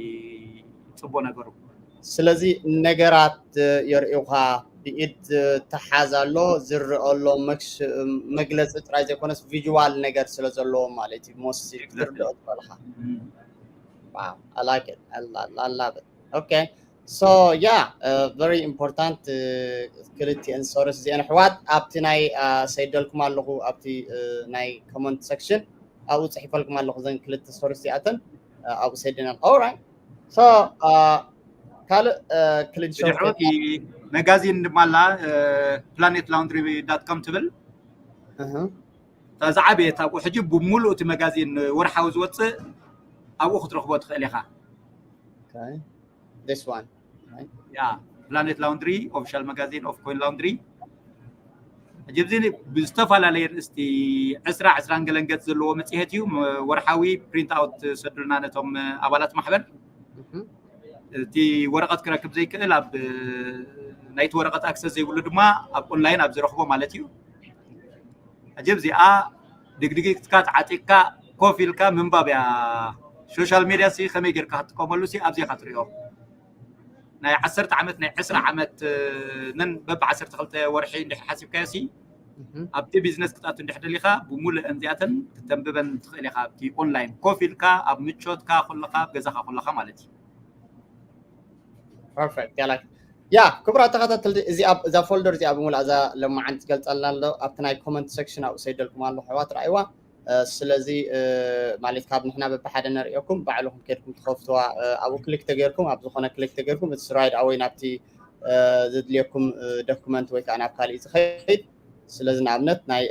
ፅቡቅ ነገሩ ስለዚ ነገራት የርእዩኻ ብኢድ ተሓዝ ኣሎ ዝርአ ኣሎ መግለፂ ጥራይ ዘይኮነስ ቪዥዋል ነገር ስለ ዘለዎ ማለት እዩ ሞስ ትርድኦ ዝበልካ I like it I love it okay so yeah uh, very important ክልቲአን ሶርስ እዚአን ኣሕዋት ኣብቲ ናይ ሰይደልኩም ኣለኹ ኣብቲ ናይ ኮመንት ሰክሽን ኣብኡ ፅሒፈልኩም ኣለኹ ዘን ክልተ ሶርስ እዚኣተን ኣብኡ ሰይደናል ኦራይት so ካልእ ክልድ ድሕሮቲ መጋዚን ድማ ኣላ planet laundry dot com ትብል እታ ዝዓበየት ኣብኡ ሕጂ ብምሉእ እቲ መጋዚን ወርሓዊ ዝወፅእ ኣብኡ ክትረኽቦ ትኽእል ኢኻ this one ያ planet laundry official magazine of coin laundry ሕጂ ብዝተፈላለየ ርእስቲ ዕስራ ዕስራን ገለን ገፅ ዘለዎ መፅሄት እዩ ወርሓዊ ፕሪንት ኣውት ሰዱልና ነቶም ኣባላት ማሕበር እቲ ወረቐት ክረክብ ዘይክእል ኣብ ናይቲ ወረቐት ኣክሰስ ዘይብሉ ድማ ኣብ ኦንላይን ኣብ ዝረኽቦ ማለት እዩ ኣጀብ እዚኣ ድግድጊትካ ተዓጢቅካ ኮፍ ኢልካ ምንባብ እያ። ሶሻል ሜድያ ሲ ከመይ ጌርካ ክትጥቀመሉ ሲ ኣብዚ ኢኻ ትሪኦ። ናይ ዓሰርተ ዓመት ናይ ዕስራ ዓመት ነን በብ ዓሰርተ ክልተ ወርሒ እንድሕር ሓሲብካዮ ሲ ኣብቲ ቢዝነስ ክትኣቱ እንድሕር ደሊኻ ብሙሉእ እዚኣተን ክተንብበን ትኽእል ኢኻ። ኣብቲ ኦንላይን ኮፍ ኢልካ ኣብ ምቾትካ ኩልኻ ኣብ ገዛኻ ኩልኻ ማለት እዩ። ፐርፌክት ያላ ያ ክቡራት ተኸታተልቲ እዚ እዛ ፎልደር እዚኣ ብምሉእ እዛ ለማዓንቲ ትገልፀልና ኣሎ ኣብቲ ናይ ኮመንት ሴክሽን ኣብኡ ሰይደልኩም ኣሎ ኣሕዋት ረኣይዋ ስለዚ ማለት ካብ ንሕና በብሓደ ነርእየኩም ባዕልኹም ከድኩም ትኸፍትዋ ኣብኡ ክሊክ ተገይርኩም ኣብ ዝኾነ ክሊክ ተገይርኩም እቲ ስራይድ ኣወይ ናብቲ ዘድልየኩም ዶኩመንት ወይ ከዓ ናብ ካሊእ ዝኸይድ ስለዚ ንኣብነት ናይ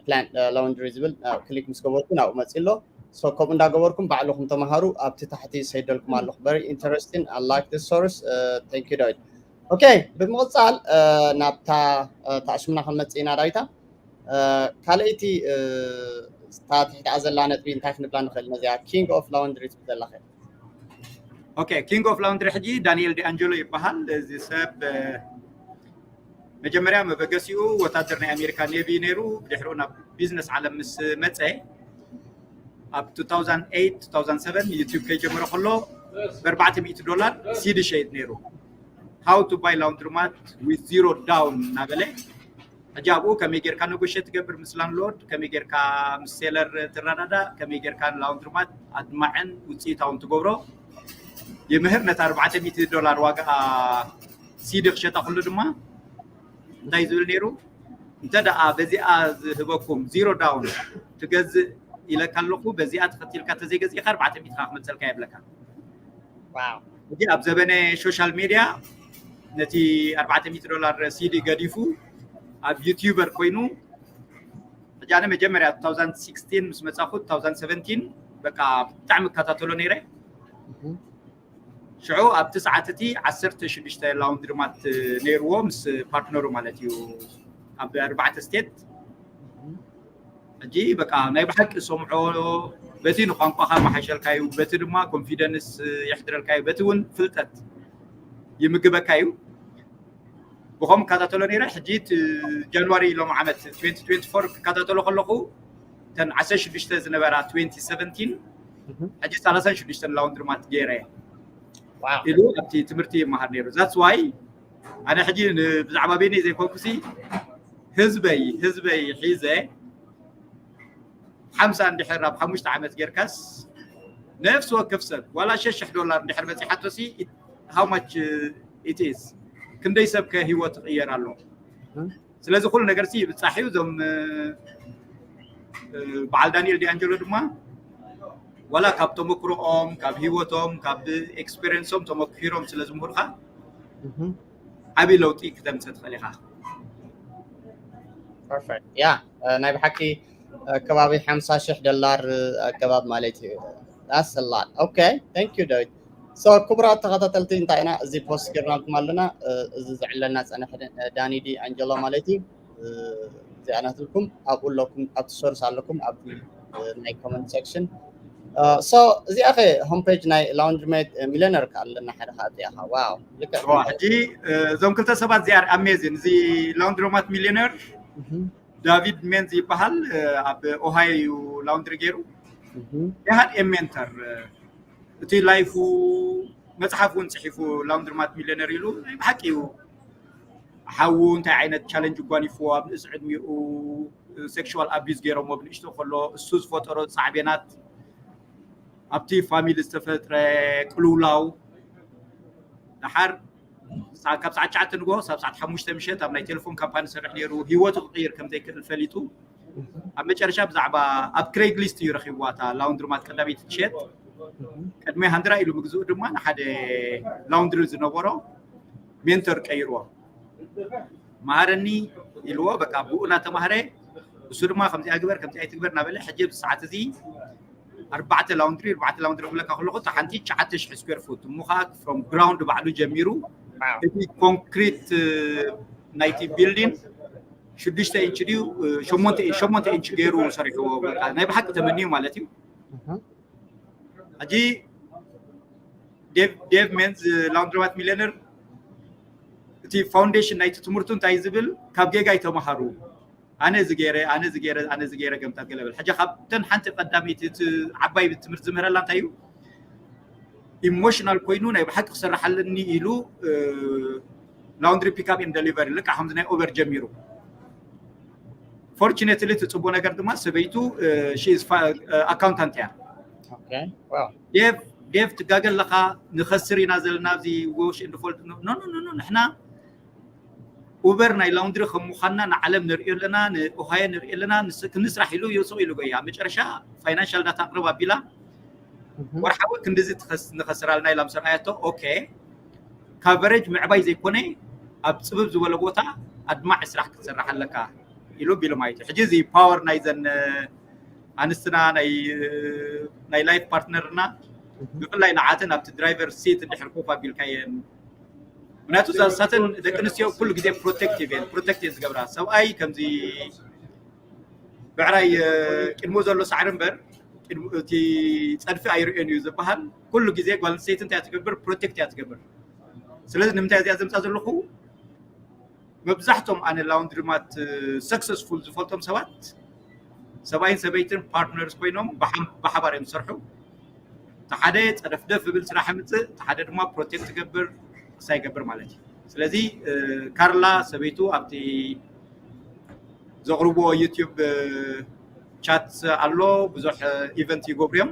ፕላንት ላውንድሪ ዝብል ክሊክ ምስ ገበርኩ ናብኡ መፅእ ኣሎ ከምኡ እንዳገበርኩም ባዕልኹም ተምሃሩ ኣብቲ ታሕቲ ሰይደልኩም ኣለኹ very interesting I like this source thank you ዳዊት okay ብምቕፃል ናብታ ታሽምና ክንመፅእ ኢና ዳዊታ ካልኣይቲ እታ ትሕቲኣ ዘላ ነጥቢ እንታይ ክንብላ ንኽእል ነዚኣ king of laundry ትብል ዘለኸ okay king of laundry ሕጂ ዳንኤል ዲኣንጀሎ ይበሃል እዚ ሰብ መጀመርያ መበገሲኡ ወታደር ናይ ኣሜሪካ ኔቪ ነይሩ ብድሕሪኡ ናብ ቢዝነስ ዓለም ምስ መፀ ኣብ two thousand eight two thousand seven ዩቲዩብ ከይጀመረ ከሎ ብ ኣርባዕተ ሚእቲ ዶላር ሲዲ ሸይጥ ነይሩ how to buy laundromat with zero down እናበለ ሕጂ ኣብኡ ከመይ ጌርካ ነጎሸት ትገብር ምስ ላንድሎርድ ከመይ ጌርካ ምስ ሴለር ትረዳዳእ ከመይ ጌርካ ንላውንድርማት ኣድማዕን ውፅኢታውን ትገብሮ ይምህር ነቲ ኣርባዕተ ሚእቲ ዶላር ዋጋ ሲዲ ክሸጣ ከሎ ድማ እንታይ ዝብል ነይሩ እንተ ደኣ በዚኣ ዝህበኩም ዚሮ ዳውን ትገዝእ ኢለካ ኣለኹ በዚኣ ተኸቲልካ ተዘይገዚእካ ኣርባዕተ ሚእቲ ክመፀልካ የብለካ ሕጂ ኣብ ዘበነ ሶሻል ሜድያ ነቲ ኣርባዕተ ሚእቲ ዶላር ሲዲ ገዲፉ ኣብ ዩቲዩበር ኮይኑ ሕጂ ኣነ መጀመርያ two thousand sixteen ምስ መጻኹ two thousand seventeen በቃ ብጣዕሚ እከታተሎ ነይረ ሽዑ ኣብቲ ሰዓት እቲ ዓሰርተ ሽዱሽተ ላውንድርማት ነይርዎ ምስ ፓርትነሩ ማለት እዩ ኣብ ኣርባዕተ ስቴት ሕጂ በቃ ናይ ብሓቂ ሰምዖ በቲ ንቋንቋኻ መሓሸልካ እዩ በቲ ድማ ኮንፊደንስ የሕድረልካ እዩ በቲ እውን ፍልጠት ይምግበካ እዩ ብኸም እከታተሎ ነይረ ሕጂ ጃንዋሪ ሎም ዓመት ክከታተሎ ከለኹ ተን ዓሰርተ ሽዱሽተ ዝነበራ twenty seventeen ሕጂ ሰላሳን ሽዱሽተን ላውንድርማት ገይረ ኢሉ ኣብቲ ትምህርቲ ይመሃር ነይሩ that's why ኣነ ሕጂ ብዛዕባ ቤኒ ዘይኮንኩሲ ህዝበይ ህዝበይ ሒዘ ሓምሳ እንድሕር ኣብ ሓሙሽተ ዓመት ጌርካስ ነፍሲ ወከፍ ሰብ ዋላ ሸሽሕ ዶላር እንድሕር በፂሓቶሲ how much it is ክንደይ ሰብ ከ ህይወት ይቕየር ኣሎ ስለዚ ኩሉ ነገር ሲ ይብፃሕ እዩ እዞም በዓል ዳንኤል ዲኣንጀሎ ድማ ዋላ ካብ ተመክሮኦም ካብ ህይወቶም ካብ ኤክስፔሪንሶም ተመኪሮም ስለ ዝምህሩካ ዓብዪ ለውጢ ክተምፅእ ትኽእል ኢኻ ያ ናይ ብሓቂ ከባቢ ሓምሳ ሽሕ ዶላር ኣገባብ ማለት እዩ ዳስላል ኦኬ thank you ዳዊት so ክቡራት ተኸታተልቲ እንታይ ኢና እዚ ፖስት ገርናልኩም ኣለና እዚ ዘዕለልና ፀንሐ ዳኒ ዲ ኣንጀሎ ማለት እዩ እዚኣ ናትልኩም ኣብኡ ኣለኩም ኣብቲ ሶርስ ኣለኩም ኣብቲ ናይ ኮመንት ሴክሽን so እዚኣ ኸ ሆም ፔጅ ናይ ላውንድሪ ሜድ ሚሊዮነር ከ ኣለና ሓደ ከዓ እዚኣ ኸ ዋው ልክዕ ሕጂ እዞም ክልተ ሰባት እዚኣ ኣሜዚን እዚ ላውንድሮማት ሚሊዮነር ዳቪድ ሜንዝ ይበሃል ኣብ ኦሃዮ እዩ ላውንድሪ ገይሩ ይሃድ ሜንተር እቲ ላይፉ መፅሓፍ እውን ፅሒፉ ላውንድርማት ሚሊዮነር ኢሉ ናይ ብሓቂ እዩ ሓዉ እንታይ ዓይነት ቻለንጅ ጓኒፍዎ ኣብ ንእስ ዕድሚኡ ሴክሽዋል ኣቢዝ ገይሮሞ ብንእሽቶ ከሎ እሱ ዝፈጠሮ ፃዕቤናት ኣብቲ ፋሚሊ ዝተፈጥረ ቅልውላው ደሓር ካብ ሰዓት ትሽዓተ ንግሆ ሳብ ሰዓት ሓሙሽተ ምሸት ኣብ ናይ ቴሌፎን ካምፓኒ ዝሰርሕ ነይሩ ህይወቱ ክቕይር ከም ዘይክእል ፈሊጡ ኣብ መጨረሻ ብዛዕባ ኣብ ክሬግሊስት እዩ ረኺብዋ እታ ላውንድርማት ቀዳመይቲ ትሸጥ ቅድሚ ሃንድራ ኢሉ ምግዝኡ ድማ ንሓደ ላውንድሪ ዝነበሮ ሜንተር ቀይርዎ መሃረኒ ኢልዎ በቃ ብኡ እናተማህረ እሱ ድማ ከምዚኣ ግበር ከምዚኣ ይትግበር እናበለ ሕጂ ኣብዚ ሰዓት እዚ ኣርባዕተ ላውንድሪ ኣርባዕተ ላውንድሪ ክብለካ ከለኹ እታ ሓንቲ ትሽዓተ ሽሕ ስኩዌር ፉት እሞ ከዓ ፍሮም ግራውንድ ባዕሉ ጀሚሩ እቲ ኮንክሪት ናይቲ ቢልዲን ሽዱሽተ ኢንች ድዩ ሸሞንተ ኢንች ገይሩ ሰሪሕዎ ናይ ብሓቂ ተመንዩ ማለት እዩ ሕጂ ዴቭ ሜንዝ ላውንድሮማት ሚሊዮነር እቲ ፋውንዴሽን ናይቲ ትምህርቱ እንታይ ዝብል ካብ ጌጋ ይተምሃሩ ኣነ ዝገይረ ኣነ ዝገይረ ኣነ ዝገይረ ገምታት ገለበል። ሕጂ ካብተን ሓንቲ ቀዳመይቲ እቲ ዓባይ ቤት ትምህርቲ ዝምህረላ እንታይ እዩ? ኢሞሽናል ኮይኑ ናይ ብሓቂ ክሰርሕ ኣለኒ ኢሉ ላውንድሪ ፒካፕ ኤንድ ደሊቨሪ ልካ ከምዚ ናይ ኡበር ጀሚሩ። ፎርቹኔትሊ እቲ ፅቡቅ ነገር ድማ ሰበይቱ ኣካውንታንት እያ። ዴቭ ዴቭ ትጋገ ኣለካ። ንኸስር ኢና ዘለና ኣብዚ ዎሽ ኤንድ ፎልድ። ኖ ኖ ኖ ንሕና ኡበር ናይ ላውንድሪ ከም ምዃንና ንዓለም ንርእዮ ኣለና፣ ንኦሃዮ ንርእዮ ኣለና። ክንስራሕ ኢሉ ይስቕ ኢሉ ጎያ። መጨረሻ ፋይናንሻል ዳታ ኣቅርብ ኣቢላ ወርሓዊ ክንድዚ ንኸስራልና ኢላ ምስ ረኣየቶ፣ ኦኬ ካቨሬጅ ምዕባይ ዘይኮነ ኣብ ፅብብ ዝበለ ቦታ ኣድማዒ ስራሕ ክትሰርሕ ኣለካ ኢሉ ቢሉ ማለት እዩ። ሕጂ እዚ ፓወር ናይዘን ኣንስትና ናይ ላይፍ ፓርትነርና ብፍላይ ንዓተን ኣብቲ ድራይቨር ሲት እንድሕር ኮፍ ኣቢልካየን ምክንያቱ እዛ ሳተን ደቂ ኣንስትዮ ኩሉ ግዜ ፕሮቴክቲቭ እየን ፕሮቴክት እየን ዝገብራ። ሰብኣይ ከምዚ ብዕራይ ቅድሞ ዘሎ ሳዕሪ እምበር እቲ ፀድፊ ኣይርእዮን እዩ ዝበሃል። ኩሉ ግዜ ጓል ኣንስተይቲ እንታይ ትገብር? ፕሮቴክት እያ ትገብር። ስለዚ ንምንታይ እዚኣ ዘምፃ ዘለኹ? መብዛሕቶም ኣነ ላውንድሪማት ሰክሰስፉል ዝፈልጦም ሰባት ሰብኣይን ሰበይትን ፓርትነርስ ኮይኖም ብሓባር እዮም ዝሰርሑ። እቲ ሓደ ፀደፍደፍ ዝብል ስራሕ ምፅእ፣ እቲ ሓደ ድማ ፕሮቴክት ትገብር ክሳ ይገብር ማለት እዩ። ስለዚ ካርላ ሰበይቱ ኣብቲ ዘቕርብዎ ዩቲዩብ ቻት ኣሎ፣ ብዙሕ ኢቨንት ይገብሩ እዮም።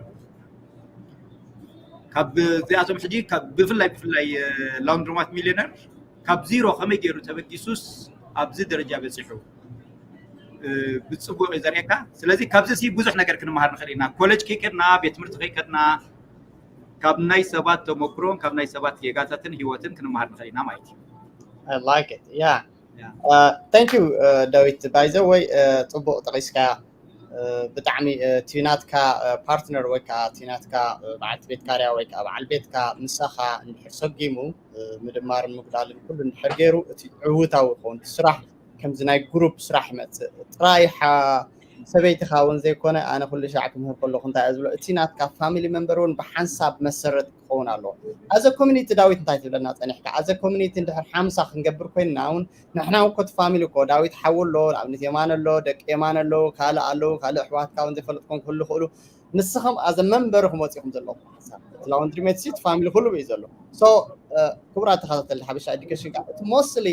ካብ እዚኣቶም ሕጂ ብፍላይ ብፍላይ ላውንድሮማት ሚሊዮነር ካብ ዚሮ ከመይ ገይሩ ተበጊሱስ ኣብዚ ደረጃ በፂሑ ብፅቡቅ እዩ ዘርእየካ። ስለዚ ካብዚ ሲ ብዙሕ ነገር ክንመሃር ንኽእል ኢና። ኮሌጅ ከይከድና፣ ቤት ትምህርቲ ከይከድና፣ ካብ ናይ ሰባት ተመክሮን ካብ ናይ ሰባት ጌጋታትን ህይወትን ክንመሃር ንኽእል ኢና ማለት እዩ። Thank you ዳዊት። By the way ፅቡቅ ጠቂስካ። ብጣዕሚ እቲ ናትካ ፓርትነር ወይ ከዓ እቲ ናትካ በዓልቲ ቤት ካርያ ወይ ከዓ በዓል ቤትካ ምሳኻ እንድሕር ሰጊሙ ምድማርን ምጉዳልን ኩሉ እንድሕር ገይሩ እቲ ዕውታዊ ይኸውን። እቲ ስራሕ ከምዚ ናይ ግሩፕ ስራሕ ይመፅእ። ጥራይ ሰበይትኻ እውን ዘይኮነ ኣነ ኩሉ ሻዕ ክምህር ከለኹ እንታይ እየ ዝብሎ፣ እቲ ናትካ ፋሚሊ መንበር እውን ብሓንሳብ መሰረት ክኸውን ኣለዎ። ኣዘ ኮሚኒቲ ዳዊት እንታይ ትብለና ፀኒሕካ? ኣዘ ኮሚኒቲ እንድሕር ሓምሳ ክንገብር ኮይንና እውን ንሕና እኮ እቲ ፋሚሊ እኮ ዳዊት ሓው ኣሎ፣ ንኣብነት የማነ ኣሎ፣ ደቂ የማነ ኣለዉ፣ ካልእ ኣለዉ፣ ካልእ ኣሕዋትካ እውን ዘይፈለጥኩም ክህሉ ይኽእሉ። ንስኹም ኣዘ መንበሪ ክመፁ ኢኹም ዘለኹም ሓንሳብ። እቲ ላውንድሪ ሜት ሲ እቲ ፋሚሊ ኩሉ እዩ ዘሎ። ሶ ክቡራት ተኸታተልቲ ሓበሻ ኤዱኬሽን ከዓ እቲ ሞስትሊ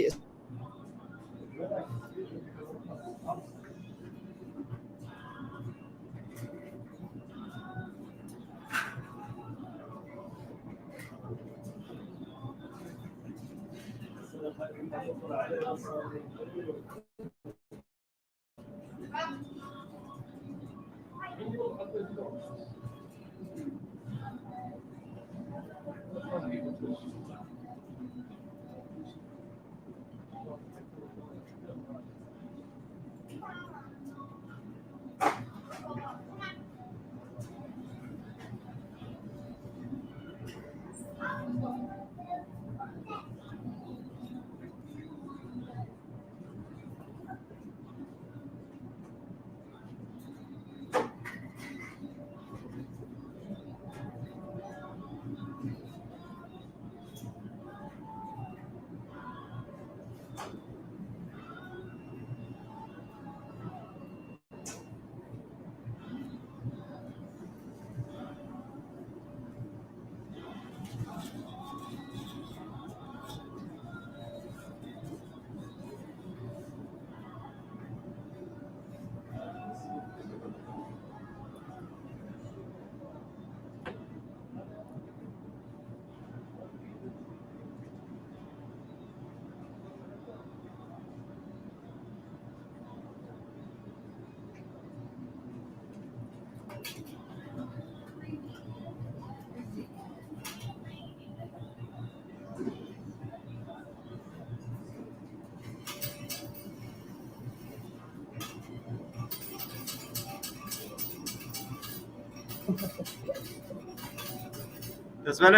ደስ በለ።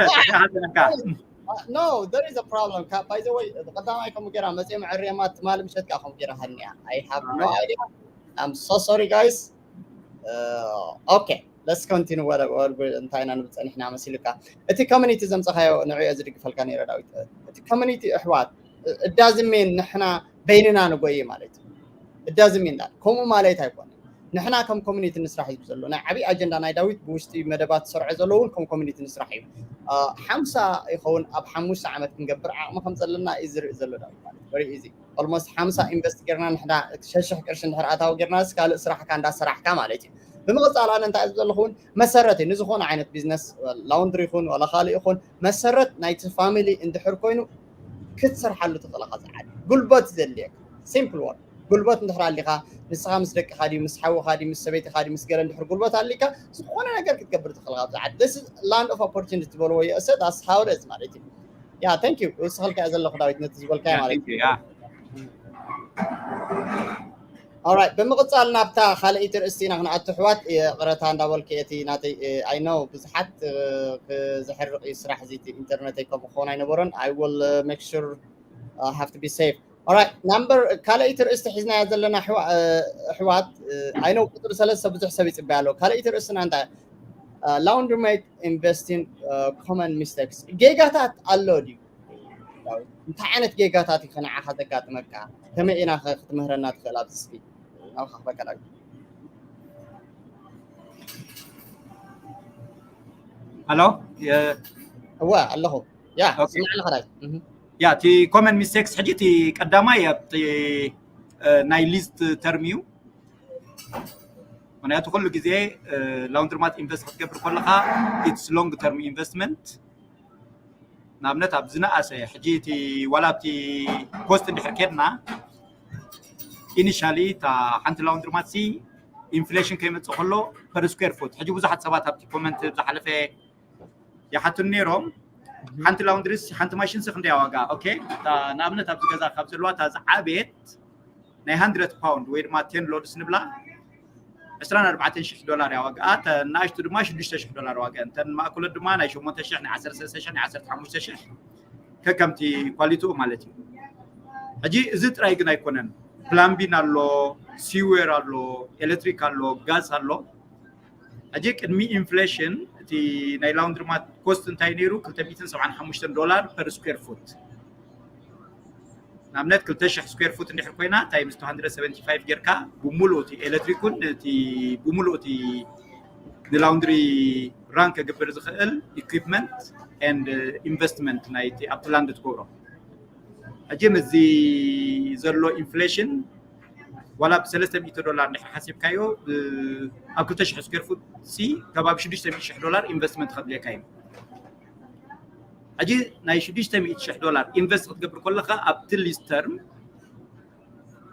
No, there is a problem. By the way ቀዳማይ ከምኡ ገይራ መፅኦም ዕሬማ ትማሊ ምሸት ከዓ ከምኡ ገይራ ሃኒያ። I have no idea. I'm so sorry guys. Okay, let's continue. What እንታይ ኢና ንብል ፀኒሕና መሲልካ? እቲ ኮሚኒቲ ዘምፀኻዮ ንዕዮ ዝድግፈልካ ነይረ ዳዊት። እቲ ኮሚኒቲ ኣሕዋት እዳዝሜን ንሕና በይንና ንጎይ ማለት እዩ። እዳዝም እንዳል ከምኡ ማለት ኣይኮነ። ንሕና ከም ኮሚኒቲ ንስራሕ እዩ ዘሎ። ናይ ዓብዪ ኣጀንዳ ናይ ዳዊት ብውሽጢ መደባት ዝሰርዖ ዘሎ እውን ከም ኮሚኒቲ ንስራሕ እዩ። ሓምሳ ይኸውን ኣብ ሓሙሽተ ዓመት ክንገብር ዓቕሚ ከም ዘለና እዩ ዝርኢ ዘሎ ዳዊት ማለት very easy። Almost ሓምሳ ኢንቨስት ጌርና ንሕና ሸሽሕ ቅርሺ እንድሕር ኣታዊ ጌርና ካልእ ስራሕካ እንዳሰራሕካ ማለት እዩ። ብምቕፃል ኣነ እንታይ ዘለኹ እውን መሰረት እዩ ንዝኾነ ዓይነት ቢዝነስ ላውንድሪ ይኹን ዋላ ካልእ ይኹን መሰረት ናይቲ ፋሚሊ እንድሕር ኮይኑ ክትሰርሓሉ ትኽእል ኢኻ። ዝዓል ጉልበት ዘድልየካ ሲምፕል ወርክ ጉልበት እንድሕር ኣሊካ ንስኻ ምስ ደቅኻ ድዩ ምስ ሓውኻ ድዩ ምስ ሰበይትኻ ድዩ ምስ ገለ እንድሕር ጉልበት ኣሊካ ዝኾነ ነገር ክትገብር ትኽእል ኢኻ። ዝዓል this is land of opportunity ዝበልዎ የእሰ that's how it is ማለት እዩ። Yeah thank you እስኽልካ ዘለኹ ዳዊት ነቲ ዝበልካዮ ማለት እዩ። Yeah. Alright ብምቕፃል ናብታ ካልኣይቲ ርእስቲ ኢና ክንኣቱ ኣሕዋት ይቕረታ እንዳበልኩ እቲ ናተይ I know ብዙሓት ክዝሕርቕ እዩ ስራሕ እዚ ኢንተርኔተይ ከምኡ ክኸውን ኣይነበሮን። I will make sure have to be safe. Alright number ካልኣይቲ ርእስቲ ሒዝናያ ዘለና ኣሕዋት I know ቁፅሪ ሰለስተ ብዙሕ ሰብ ይፅበያ ኣለዎ። ካልኣይቲ ርእስትና እንታይ Laundromat Investing Common Mistakes ጌጋታት ኣሎ ድዩ? እንታይ ዓይነት ጌጋታት እዩ ከነዓኻ ዘጋጥመካ? ከመይ ኢና ኸ ክትምህረና ትኽእል? ኣብዚ እስኪ ናብኻ ክበካ ዳዊት። ኣሎ እወ ኣለኹ። ያ ስምዕ ኣለኻ ዳዊት። ያ እቲ ኮመን ሚስቴክስ ሕጂ እቲ ቀዳማይ ኣብቲ ናይ ሊስት ተርም እዩ። ምክንያቱ ኩሉ ግዜ ላውንድርማት ኢንቨስት ክትገብር ከለካ it's long term investment። ንኣብነት ኣብ ዝነኣሰ ሕጂ እቲ ዋላ ኣብቲ ኮስት እንድሕር ኬድና ኢኒሻሊ እታ ሓንቲ ላውንድርማት ሲ ኢንፍሌሽን ከይመፅእ ከሎ per square foot ሕጂ ብዙሓት ሰባት ኣብቲ ኮመንት ዝሓለፈ ይሓቱን ነይሮም። ሓንቲ ላውንድሪ ሓንቲ ማሽን ሲ ክንደያ ዋጋ? ኦኬ ንኣብነት ኣብዚ ገዛ ካብ ዘለዋ እታ ዝዓበየት ናይ hundred ፓውንድ ወይ ድማ ቴን ሎድስ ንብላ ዕስራን ኣርባዕተን ሽሕ ዶላር እያ ዋጋ። እተን ንኣሽቱ ድማ ሽዱሽተ ሽሕ ዶላር ዋጋ። እተን ማእከሎት ድማ ናይ ሸሞንተ ሽሕ ናይ ዓሰርተ ሰለስተ ሽሕ ናይ ዓሰርተ ሓሙሽተ ሽሕ ከከምቲ ኳሊቲኡ ማለት እዩ። ሕጂ እዚ ጥራይ ግን ኣይኮነን። ፕላምቢን ኣሎ፣ ሲዌር ኣሎ፣ ኤሌክትሪክ ኣሎ፣ ጋዝ ኣሎ። ሕጂ ቅድሚ ኢንፍሌሽን እቲ ናይ ላውንድርማት ኮስት እንታይ ነይሩ? ክልተ ሚእትን ሰብዓን ሓሙሽተን ዶላር per square foot። ንኣብነት ክልተ ሽሕ ስኩዌር ፉት እንድሕር ኮይና ታይምስ ጌርካ ብሙሉእ እቲ ኤሌክትሪኩን እቲ ብሙሉእ እቲ ንላውንድሪ ራን ከግብር ዝኽእል ኢኩፕመንት ኤንድ ኢንቨስትመንት ናይቲ ኣብቲ ላንድ ትገብሮ። ሕጂ ምስዚ ዘሎ ኢንፍሌሽን ዋላ ብሰለስተ ሚእቲ ዶላር እንድሕር ሓሲብካዮ ኣብ ክልተ ሽሕ ስኩዌር ፉት ሲ ከባቢ ሽዱሽተ ሚእቲ ሽሕ ዶላር ኢንቨስትመንት ከድልየካ እዩ። ሕጂ ናይ ሽዱሽተ ሚእቲ ሽሕ ዶላር ኢንቨስት ክትገብር ከለካ ኣብቲ ሊዝ ተርም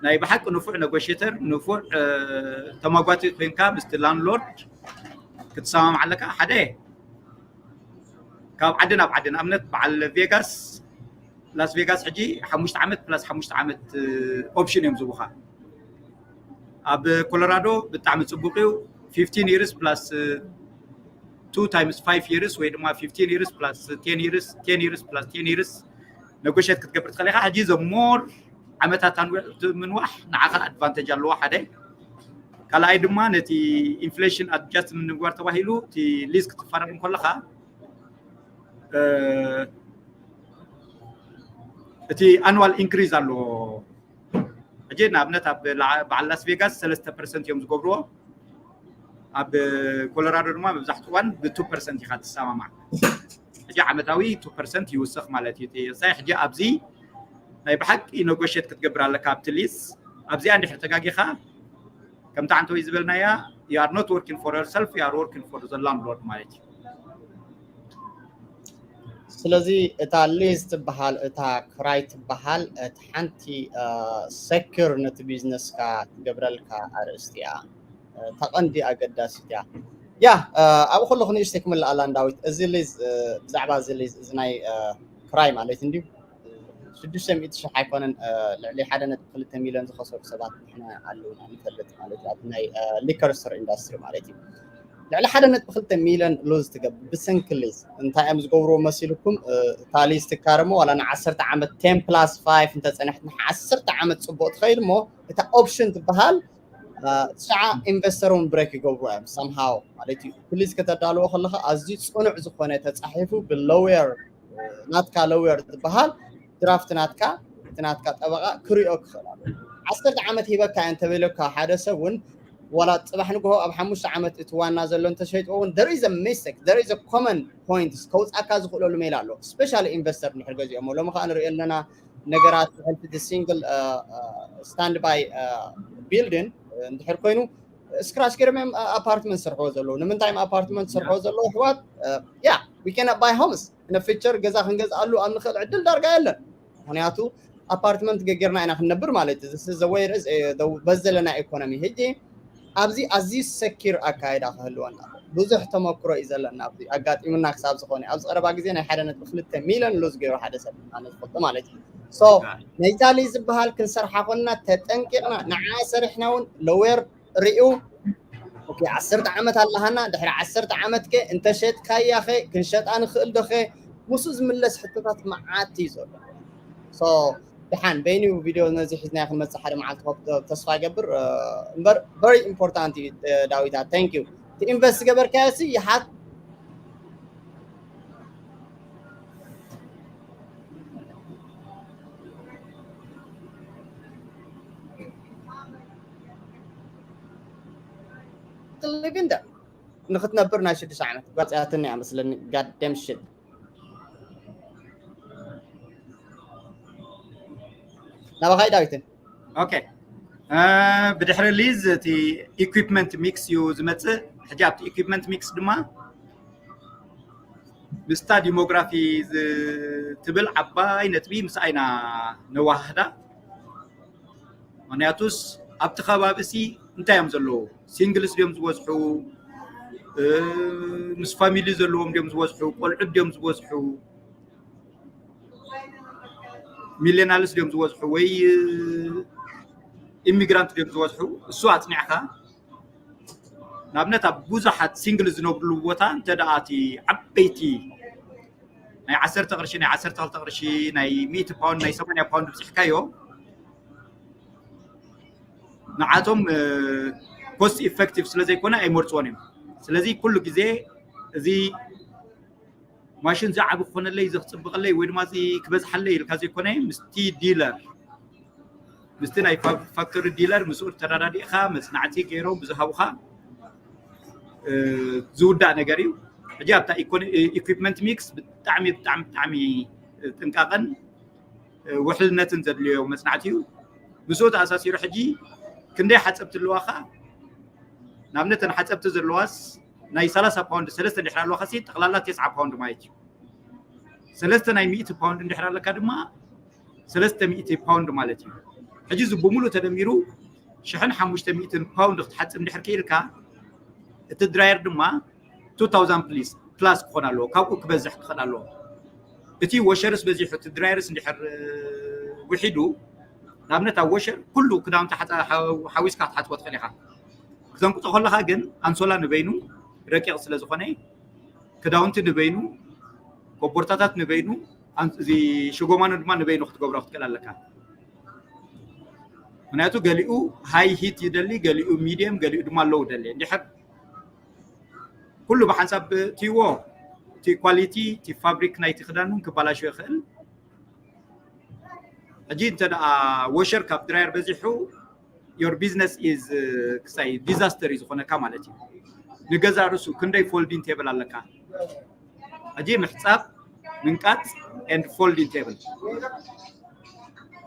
ናይ ብሓቂ ንፉዕ ነጎሽተር ንፉዕ ተማጓቲ ኮይንካ ምስቲ ላንድሎርድ ክትሰማማዕ ኣለካ። ሓደ ካብ ዓዲ ናብ ዓዲ ንኣብነት በዓል ቬጋስ ላስ ቬጋስ ሕጂ ሓሙሽተ ዓመት ፕላስ ሓሙሽተ ዓመት ኦፕሽን እዮም ዝቡካ። ኣብ ኮሎራዶ ብጣዕሚ ፅቡቅ እዩ። fifteen years plus two times five years ወይ ድማ fifteen years plus ten years ten years plus ten years ነጎሸት ክትገብር ትኽእል ኢኻ። ሕጂ ዘ ሞር ዓመታት ምንዋሕ ንዓኻ ኣድቫንቴጅ ኣለዎ ሓደ። ካልኣይ ድማ ነቲ ኢንፍሌሽን ኣድጃስት ንምግባር ተባሂሉ እቲ ሊዝ ክትፈራረም ከለኻ እቲ ኣኑዋል ኢንክሪዝ ኣለዎ። ሕጂ ንኣብነት ኣብ በዓል ላስ ቬጋስ ሰለስተ ፐርሰንት እዮም ዝገብርዎ። ኣብ ኮሎራዶ ድማ መብዛሕትኡ እዋን ብ two percent ኢኻ ትሰማማዕ። ሕጂ ዓመታዊ two percent ይውስኽ ማለት እዩ። ሳይ ሕጂ ኣብዚ ናይ ብሓቂ ነጎሽት ክትገብር ኣለካ ኣብቲ ሊዝ። ኣብዚኣ እንድሕር ተጋጊኻ ከምቲ ዓንተወይ ዝበልናያ you are not working for yourself you are working for the landlord ማለት እዩ። ስለዚ እታ ሊዝ ትበሃል እታ ክራይ ትበሃል እቲ ሓንቲ ሰኪር ነቲ ቢዝነስካ ትገብረልካ ኣርእስቲ እያ። እታ ቀንዲ ኣገዳሲት እያ። ያ ኣብኡ ከለኹ ንእሽተይ ክምልኣላ ንዳዊት እዚ ሊዝ ብዛዕባ እዚ ሊዝ እዚ ናይ ክራይ ማለት እንድዩ ሽዱሽተ ሚእቲ ሽሕ ኣይኮነን ልዕሊ ሓደ ነጥቢ ክልተ ሚልዮን ዝኸሰሩ ሰባት ንሕና ኣለውና ንፈልጥ ማለት እዩ። ኣብ ናይ ሊከር ስቶር ኢንዳስትሪ ማለት እዩ። ልዕሊ ሓደ ነጥቢ ክልተ ሚልዮን ሉዝ ትገብር ብሰንኪ ሊዝ እንታይ እዮም ዝገብርዎ መሲልኩም? እታ ሊዝ ትካረሞ ዋላ ንዓሰርተ ዓመት ten plus five እንተፀንሕት ንዓሰርተ ዓመት ፅቡቅ ትኸይድ እሞ እታ ኦፕሽን ትበሃል ትሽዓ ኢንቨስተር እውን ብሬክ ይገብሩ እዮም somehow ማለት እዩ። ፕሊዝ ከተዳልዎ ከለካ ኣዝዩ ፅኑዕ ዝኾነ ተፃሒፉ ብሎየር ናትካ ሎየር ዝበሃል ድራፍት ናትካ እቲ ናትካ ጠበቃ ክሪኦ ክኽእል ኣሎ። ዓሰርተ ዓመት ሂበካ እየ እንተበለካ ሓደ ሰብ እውን ዋላ ፅባሕ ንግሆ ኣብ ሓሙሽተ ዓመት እቲ ዋና ዘሎ እንተሸይጥዎ እውን there is a mistake, there is a common point ከውፃካ ዝኽእለሉ ሜላ ኣሎ። ስፔሻሊ ኢንቨስተር እንድሕር ገዚኦሞ ሎሚ ከዓ ንሪኦ ኣለና ነገራት ብሕልፊ single standby building እንድሕር ኮይኑ ስክራች ገይሮም እዮም ኣፓርትመንት ዝሰርሕዎ ዘለዉ። ንምንታይ እዮም ኣፓርትመንት ዝሰርሕዎ ዘለዉ ኣሕዋት? ያ we cannot buy homes in the future ገዛ ክንገዝኣሉ ኣብ ንኽእል ዕድል ዳርጋ የለን። ምክንያቱ ኣፓርትመንት ገጊርና ኢና ክንነብር ማለት እዩ። በዚ ዘለና ኢኮኖሚ ሕጂ ኣብዚ ኣዝዩ ሰኪር ኣካይዳ ክህልወና ብዙሕ ተመክሮ እዩ ዘለና ኣብዚ ኣጋጢሙና ክሳብ ዝኾነ ኣብዚ ቀረባ ግዜ ናይ ሓደ ነጥቢ ክልተ ሚሊዮን ሉዝ ገይሩ ሓደ ሰብ ዝፈልጦ ማለት እዩ። ነይታሊ ዝበሃል ክንሰርሓ ኮንና ተጠንቂቕና ንዓ ሰሪሕና እውን ሎዌር ሪኡ ዓሰርተ ዓመት ኣለሃና ድሕሪ ዓሰርተ ዓመት ከ እንተሸጥካያ ኸ ክንሸጣ ንኽእል ዶ ኸ ምስኡ ዝምለስ ሕቶታት መዓት እዩ ዘሎ። ድሓን በይኑ ቪድዮ ነዚ ሒዝና ክንመፅእ ሓደ መዓልቲ ተስፋ ይገብር እምበር very important እዩ። ዳዊታ thank you። ኢንቨስት ገበርካዮ ሲ ይሓት ትልብንደ ንክትነብር ናይ ሽዱሽተ ዓመት ጓፅያትኒ እያ መስለኒ ጋደም ሽት ናባኻይ ዳዊትን ኦኬ ብድሕሪ ሊዝ እቲ ኢኩፕመንት ሚክስ እዩ ዝመፅእ። ሕጂ ኣብቲ ኢኩፕመንት ሚክስ ድማ ምስታ ዲሞግራፊ ዝትብል ዓባይ ነጥቢ ምስ ኣይና ነዋህዳ። ምክንያቱስ ኣብቲ ከባቢ ሲ እንታይ እዮም ዘለዉ? ሲንግልስ ድዮም ዝበዝሑ? ምስ ፋሚሊ ዘለዎም ድዮም ዝበዝሑ? ቆልዑት ድዮም ዝበዝሑ? ሚሊዮናልስ ድዮም ዝበዝሑ ወይ ኢሚግራንት ድዮም ዝበዝሑ? እሱ ኣፅኒዕካ ንኣብነት ኣብ ብዙሓት ሲንግል ዝነብርሉ ቦታ እንተ ደኣ እቲ ዓበይቲ ናይ ዓሰርተ ቅርሺ ናይ ዓሰርተ ክልተ ቅርሺ ናይ ሚእቲ ፓውንድ ናይ ሰማንያ ፓውንድ ብፅሕካዮ ንዓቶም ኮስት ኢፌክቲቭ ስለ ዘይኮነ ኣይመርፅዎን እዮም። ስለዚ ኩሉ ግዜ እዚ ማሽን እዚ ዓቢ ክኾነለይ እዚ ክፅብቐለይ ወይ ድማ እዚ ክበዝሓለይ ኢልካ ዘይኮነ ምስቲ ዲለር ምስቲ ናይ ፋክተሪ ዲለር ምስኡ ተረዳዲእካ መፅናዕቲ ገይሮም ብዝሃቡካ ዝውዳእ ነገር እዩ። ሕጂ ኣብታ ኢኩፕመንት ሚክስ ብጣዕሚ ብጣዕሚ ብጣዕሚ ጥንቃቐን ውሕልነትን ዘድልዮ መፅናዕቲ እዩ። ምስኡ ተኣሳሲሩ ሕጂ ክንደይ ሓፀብቲ ኣለዋካ? ንኣብነት እተን ሓፀብቲ ዘለዋስ ናይ ሰላሳ ፓውንድ ሰለስተ እንድሕር ኣለዋካ ሲ ጠቕላላ ተስዓ ፓውንድ ማለት እዩ። ሰለስተ ናይ ሚእቲ ፓውንድ እንድሕር ኣለካ ድማ ሰለስተ ሚእቲ ፓውንድ ማለት እዩ። ሕጂ እዚ ብምሉእ ተደሚሩ ሽሕን ሓሙሽተ ሚእትን ፓውንድ ክትሓፅብ እንድሕር ክኢልካ እቲ ድራየር ድማ two thousand plus plus ክኾን ኣለዎ። ካብኡ ክበዝሕ ክኽእል ኣለዎ። እቲ ወሸርስ በዚሑ እቲ ድራየርስ እንድሕር ውሒዱ ንኣብነት ኣብ ወሸር ኩሉ ክዳውንቲ ሓዊስካ ክትሓፅቦ ትኽእል ኢኻ። ክዘንቁፆ ከለካ ግን ኣንሶላ ንበይኑ ረቂቕ ስለ ዝኾነ ክዳውንቲ ንበይኑ ኮቦርታታት ንበይኑ እዚ ሽጎማኖ ድማ ንበይኑ ክትገብሮ ክትክእል ኣለካ። ምክንያቱ ገሊኡ ሃይ ሂት ይደሊ፣ ገሊኡ ሚድየም፣ ገሊኡ ድማ ሎው ደሊ። እንድሕር ኩሉ ብሓንሳብ ትይዎ እቲ ኳሊቲ እቲ ፋብሪክ ናይቲ ክዳን እውን ክባላሾ ይኽእል። ሕጂ እንተ ደኣ ወሸር ካብ ድራየር በዚሑ your business is ክሳይ ዲዛስተር እዩ ዝኾነካ ማለት እዩ። ንገዛ ርእሱ ክንደይ ፎልዲንግ ቴብል ኣለካ? ሕጂ ምሕፃብ ምንቃፅ and folding table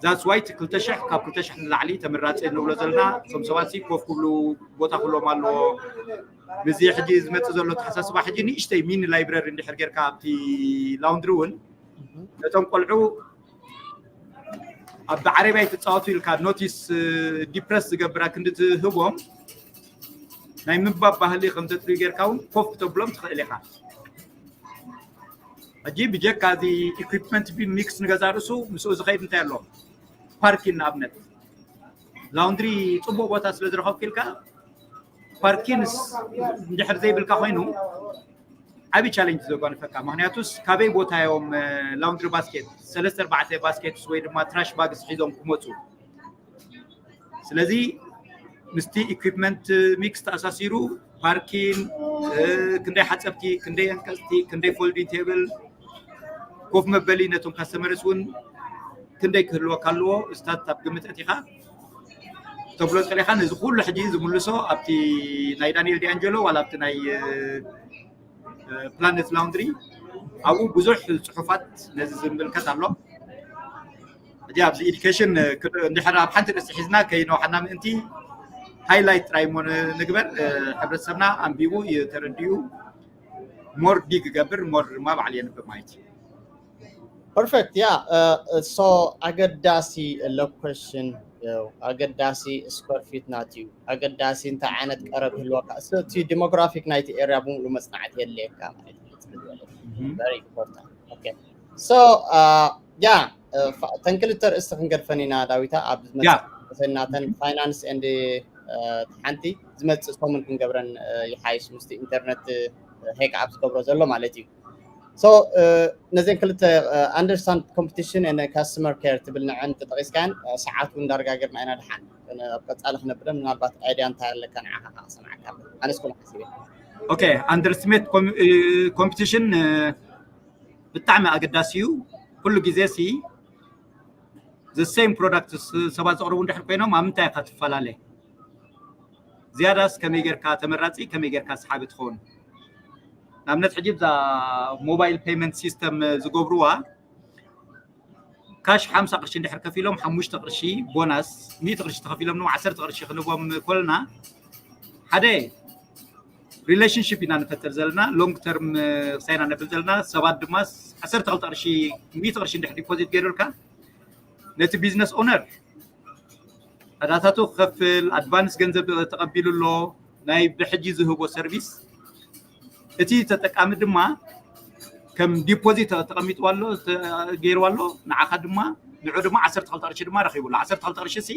that's why ክልተ ሽሕ ካብ ክልተ ሽሕ ንላዕሊ ተመራፂ ንብሎ ዘለና እቶም ሰባት ኮፍ ክብሉ ቦታ ክህልዎም ኣለዎ። ምስዚ ሕጂ ዝመፅእ ዘሎ ተሓሳስባ ሕጂ ንእሽተይ ሚኒ ላይብረሪ እንድሕር ጌርካ ኣብቲ ላውንድሪ እውን ነቶም ቆልዑ ኣብ ዓረብያ ይትፃወቱ ኢልካ ኖቲስ ዲፕረስ ዝገብራ ክንዲ ትህቦም ናይ ምንባብ ባህሊ ከም ዘጥርዩ ጌርካ እውን ኮፍ ክተብሎም ትኽእል ኢኻ። ሕጂ ብጀካ እዚ ኢኩፕመንት ፊ ሚክስ ንገዛ ርእሱ ምስኡ ዝኸይድ እንታይ ኣሎ? ፓርኪን ንኣብነት ላውንድሪ ፅቡቅ ቦታ ስለ ዝረኸብኩ ኢልካ ፓርኪንስ እንድሕር ዘይብልካ ኮይኑ ዓብዪ ቻሌንጅ ዘጓንፈካ። ምክንያቱስ ካበይ ቦታ እዮም ላውንድሪ ባስኬት ሰለስተ ኣርባዕተ ባስኬትስ ወይ ድማ ትራሽ ባግስ ሒዞም ክመፁ? ስለዚ ምስቲ ኢኩፕመንት ሚክስ ተኣሳሲሩ ፓርኪን ክንደይ ሓፀብቲ ክንደይ ኣንቀፅቲ ክንደይ ፎልዲንግ ቴብል ኮፍ መበሊ ነቶም ካስተመርስ እውን ክንደይ ክህልወካ ኣለዎ። ስታት ኣብ ግምት ኣቲኻ ተብሎ ዝኽእል ኢኻ። ነዚ ኩሉ ሕጂ ዝምልሶ ኣብቲ ናይ ዳንኤል ዲኣንጀሎ ዋላ ኣብቲ ናይ ፕላነት ላውንድሪ ኣብኡ ብዙሕ ጽሑፋት ነዚ ዝምልከት ኣሎ። ሕጂ ኣብዚ ኢዱኬሽን እንድሕር ኣብ ሓንቲ ርእሲ ሒዝና ከይነውሓና ምእንቲ ሃይላይት ጥራይ እሞ ንግበር። ሕብረተሰብና ኣንቢቡ ተረዲኡ ሞር ዲግ ገብር ሞር ድማ ባዕሉ የንብብ ማለት እዩ። ፐርፌክት ያ ሶ ኣገዳሲ ሎኬሽን ኣገዳሲ ስኮር ፊት ናት እዩ ኣገዳሲ እንታይ ዓይነት ቀረብ ህልወካ እቲ ዲሞግራፊክ ናይቲ ኤርያ ብምሉ መፅናዕቲ የድልየካ ማለት እዩ very important okay so ያ ተን ክልተ ርእስቲ ክንገድፈን ኢና ዳዊታ ኣብ ዝመፅእ ናተን ፋይናንስ ኤንድ ሓንቲ ዝመፅእ ሰሙን ክንገብረን ይሓይሽ ምስቲ ኢንተርነት ሄክ ኣብ ዝገብሮ ዘሎ ማለት እዩ so ነዘን ክልተ understand competition and customer care ትብል ንዐን ተጠቂስካን ሰዓት እውን እንዳረጋገርና ኢና ድሓን ኣብ ቀፃሊ ክነብረ ምናልባት ኣይድያ እንታይ ኣለካ ንዓኻ ከዓ ክሰምዓካ ኣነስ ኮነ ሓሲበ okay underestimate competition ብጣዕሚ ኣገዳሲ እዩ ኩሉ ግዜ ሲ the same product ሰባት ዘቕርቡ እንድሕር ኮይኖም ኣብ ምንታይ ኢኻ ትፈላለ ዝያዳስ ከመይ ጌርካ ተመራፂ ከመይ ጌርካ ሰሓቢ ትኸውን ንኣብነት ሕጂ ብዛ mobile payment system ዝገብርዋ ካሽ ሓምሳ ቅርሺ እንድሕር ከፊሎም ሓሙሽተ ቅርሺ ቦናስ ሚእቲ ቅርሺ ተኸፊሎም ን ዓሰርተ ቅርሺ ክንቦም ኮልና ሓደ relationship ኢና ንፈጥር ዘለና long term ክሳይና ነብል ዘለና ሰባት ድማ ዓሰርተ ክልተ ቅርሺ ሚእቲ ቅርሺ እንድሕር deposit ገይሩልካ ነቲ business owner ዕዳታቱ ክኸፍል advance ገንዘብ ተቐቢሉ ኣሎ ናይ ብሕጂ ዝህቦ service እቲ ተጠቃሚ ድማ ከም deposit ተቐሚጥዋ ኣሎ ገይርዋ ኣሎ ንዓኻ ድማ ንዑ ድማ ዓሰርተ ክልተ ቅርሺ ድማ ረኺቡ ኣሎ ዓሰርተ ክልተ ቅርሺ ሲ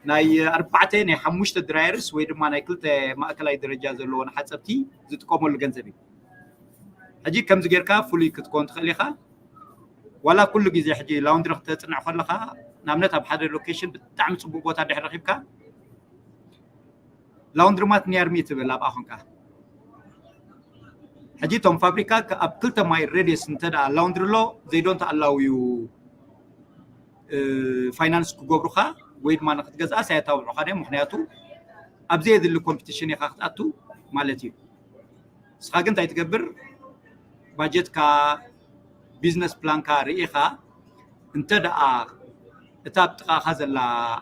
ናይ ኣርባዕተ ናይ ሓሙሽተ dryers ወይ ድማ ናይ ክልተ ማእከላይ ደረጃ ዘለዎን ሓፀብቲ ዝጥቀመሉ ገንዘብ እዩ ሕጂ ከምዚ ጌርካ ፍሉይ ክትከውን ትኽእል ኢኻ ዋላ ኩሉ ግዜ ሕጂ ላውንድሪ ክተፅንዕ ከለኻ ንኣብነት ኣብ ሓደ location ብጣዕሚ ፅቡቅ ቦታ ድሕር ረኪብካ ላውንድሪ ማት near me ትብል ኣብኣ ኮንካ ሕጂ እቶም ፋብሪካ ኣብ ክልተ ማይል radius እንተ ላውንድሪ ኣሎ they don't allow you finance ክገብሩኻ ወይ ድማ ንክትገዝኣስ ኣየታብዑኻን እዮም ምክንያቱ ኣብ ዘየድሊ competition ኢኻ ክትኣቱ ማለት እዩ ንስኻ ግን እንታይ ትገብር budget ካ business plan ካ ርኢኻ እንተ ደኣ እታ ኣብ ጥቓኻ ዘላ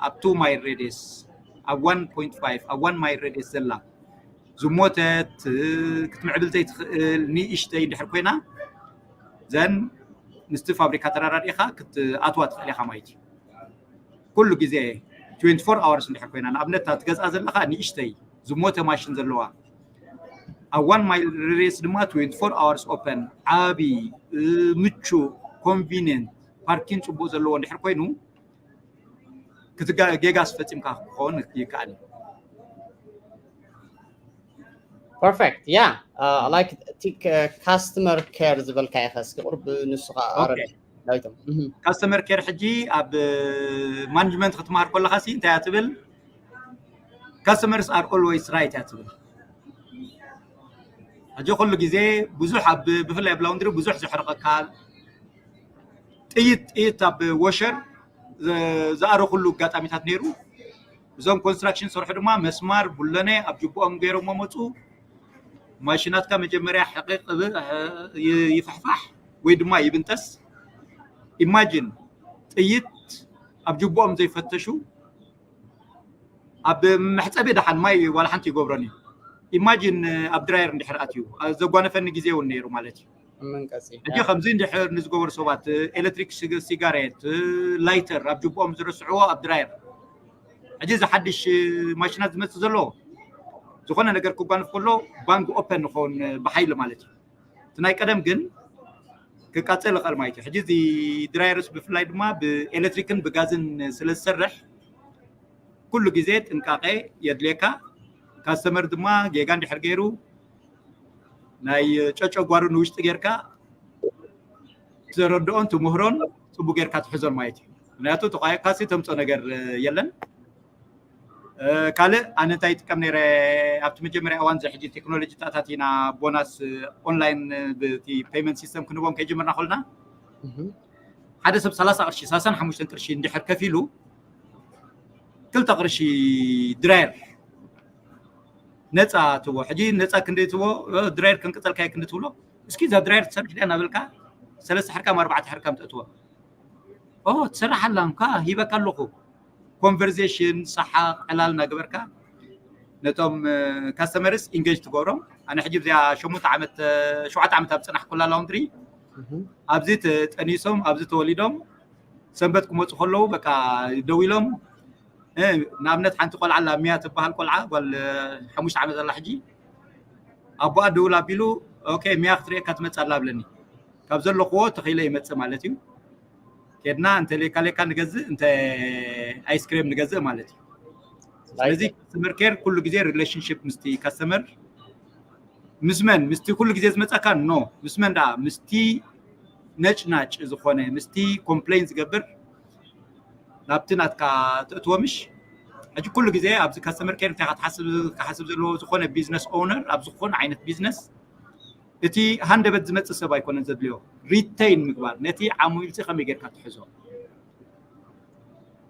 ኣብ two mile radius ኣብ one point five ኣብ one mile radius ዘላ ዝሞተት ክትምዕብል ዘይትኽእል ንእሽተይ እንድሕር ኮይና ዘን ምስቲ ፋብሪካ ተራዳዲእኻ ክትኣትዋ ትኽእል ኢኻ ማለት እዩ ኩሉ ግዜ twenty-four hours እንድሕር ኮይና ንኣብነት እታ ትገዝኣ ዘለኻ ንእሽተይ ዝሞተ ማሽን ዘለዋ ኣብ one mile radius ድማ twenty-four hours open ዓቢ ምቹ convenient parking ፅቡቅ ዘለዎ እንድሕር ኮይኑ ጌጋስ ፈፂምካ ክኸውን ይከኣል እዩ perfect yeah like customer care ዝበልካ ኢኸ እስኪ ቁርብ ንሱ ከዓ ዳዊቶም customer care ሕጂ ኣብ management ክትመሃር ከለካ ሲ እንታይ እያ ትብል customers are always right እያ ትብል ሕጂ ኩሉ ግዜ ብዙሕ ኣብ ብፍላይ ኣብ ላውንድሪ ብዙሕ ዘሕርቐካ ጥይት ጥይት ኣብ ወሸር ዝኣረኩሉ ኣጋጣሚታት ነይሩ እዞም ኮንስትራክሽን ዝሰርሑ ድማ መስማር ቡለነ ኣብ ጅብኦም ገይሮሞ መፁ ማሽናትካ መጀመርያ ሕቕቕ ይፍሕፋሕ ወይ ድማ ይብንጠስ ኢማጂን ጥይት ኣብ ጅብኦም ዘይፈተሹ ኣብ መሕፀቢ ደሓን ማይ ዋላ ሓንቲ ይገብሮን እዩ ኢማጂን ኣብ ድራየር እንድሕር ኣትዩ ዘጓነፈኒ ግዜ እውን ነይሩ ማለት እዩ መንቀፂ ሕጂ ከምዚ እንድሕር ንዝገበሩ ሰባት ኤሌክትሪክ ሲጋሬት ላይተር ኣብ ጅብኦም ዝረስዕዎ ኣብ ድራየር ሕጂ እዚ ሓድሽ ማሽናት ዝመፅእ ዘሎ ዝኾነ ነገር ክጓንፍ ከሎ ባንክ ኦፐን ንኸውን ብሓይሊ ማለት እዩ እቲ ናይ ቀደም ግን ክቃፀል ይኽእል ማለት እዩ ሕጂ እዚ ድራየርስ ብፍላይ ድማ ብኤሌክትሪክን ብጋዝን ስለ ዝሰርሕ ኩሉ ግዜ ጥንቃቄ የድልየካ ካስተመር ድማ ጌጋ እንድሕር ገይሩ ናይ ጨጨጓሩ ንውሽጢ ጌርካ ትረድኦን ትምህሮን ፅቡቅ ጌርካ ትሕዞን ማለት እዩ ምክንያቱ ተቋየካ ሲ ተምፆ ነገር የለን ካልእ ኣነ እንታይ ይጥቀም ነረ ኣብቲ መጀመርያ እዋን ዘሕጂ ቴክኖሎጂ ጣታት ኢና ቦናስ ኦንላይን ብቲ ፔመንት ሲስተም ክንቦም ከይጀመርና ከልና ሓደ ሰብ ሰላሳ ቅርሺ ሰላሳን ሓሙሽተን ቅርሺ እንድሕር ከፊሉ ክልተ ቅርሺ ድራየር ነፃ ትቦ። ሕጂ ነፃ ክንደይ ትቦ ድራየር ክንቅፀልካ ክንዲ ትብሎ፣ እስኪ እዛ ድራየር ትሰርሕ ድያ እናበልካ ሰለስተ ሕርካም ኣርባዕተ ሕርካም ተእትዎ። ትሰርሕ ኣላ እንኳ ሂበካ ኣለኹ። ኮንቨርሴሽን፣ ሰሓቅ፣ ዕላል እናገበርካ ነቶም ካስተመርስ ኢንጌጅ ትገብሮም። ኣነ ሕጂ ብዚኣ ሸሞንተ ዓመት ሸውዓተ ዓመት ኣብ ዝፀናሕኩላ ላውንድሪ ኣብዚ ተጠኒሶም ኣብዚ ተወሊዶም ሰንበት ክመፁ ከለዉ በቃ ደዊሎም ንኣብነት ሓንቲ ቆልዓ ኣላ ሚያ ትበሃል ቆልዓ ጓል ሓሙሽተ ዓመት ኣላ ሕጂ ኣቦኣ ደውል ኣቢሉ ኦኬ ሚያ ክትርእየካ ትመፅእ ኣላ ብለኒ ካብ ዘለኽዎ ተኺለ ይመፅእ ማለት እዩ። ኬድና እንተ ሌካ ሌካ ንገዝእ እንተ ኣይስክሬም ንገዝእ ማለት እዩ። ስለዚ ካስተመር ኬር ኩሉ ግዜ ሪሌሽንሽፕ ምስቲ ካስተመር ምስ መን ምስቲ ኩሉ ግዜ ዝመፀካ ኖ ምስ መን ደኣ ምስቲ ነጭናጭ ዝኾነ ምስቲ ኮምፕሌን ዝገብር ናብቲ ናትካ ትእትዎ ምሽ ሕጂ ኩሉ ግዜ ኣብዚ ካስተመር ኬር እንታይ ክትሓስብ ክሓስብ ዘለዎ ዝኾነ ቢዝነስ ኦውነር ኣብ ዝኾነ ዓይነት ቢዝነስ እቲ ሃንደበት ዝመፅእ ሰብ ኣይኮነን ዘድልዮ ሪተይን ምግባር ነቲ ዓሚልሲ ከመይ ጌርካ ትሕዞ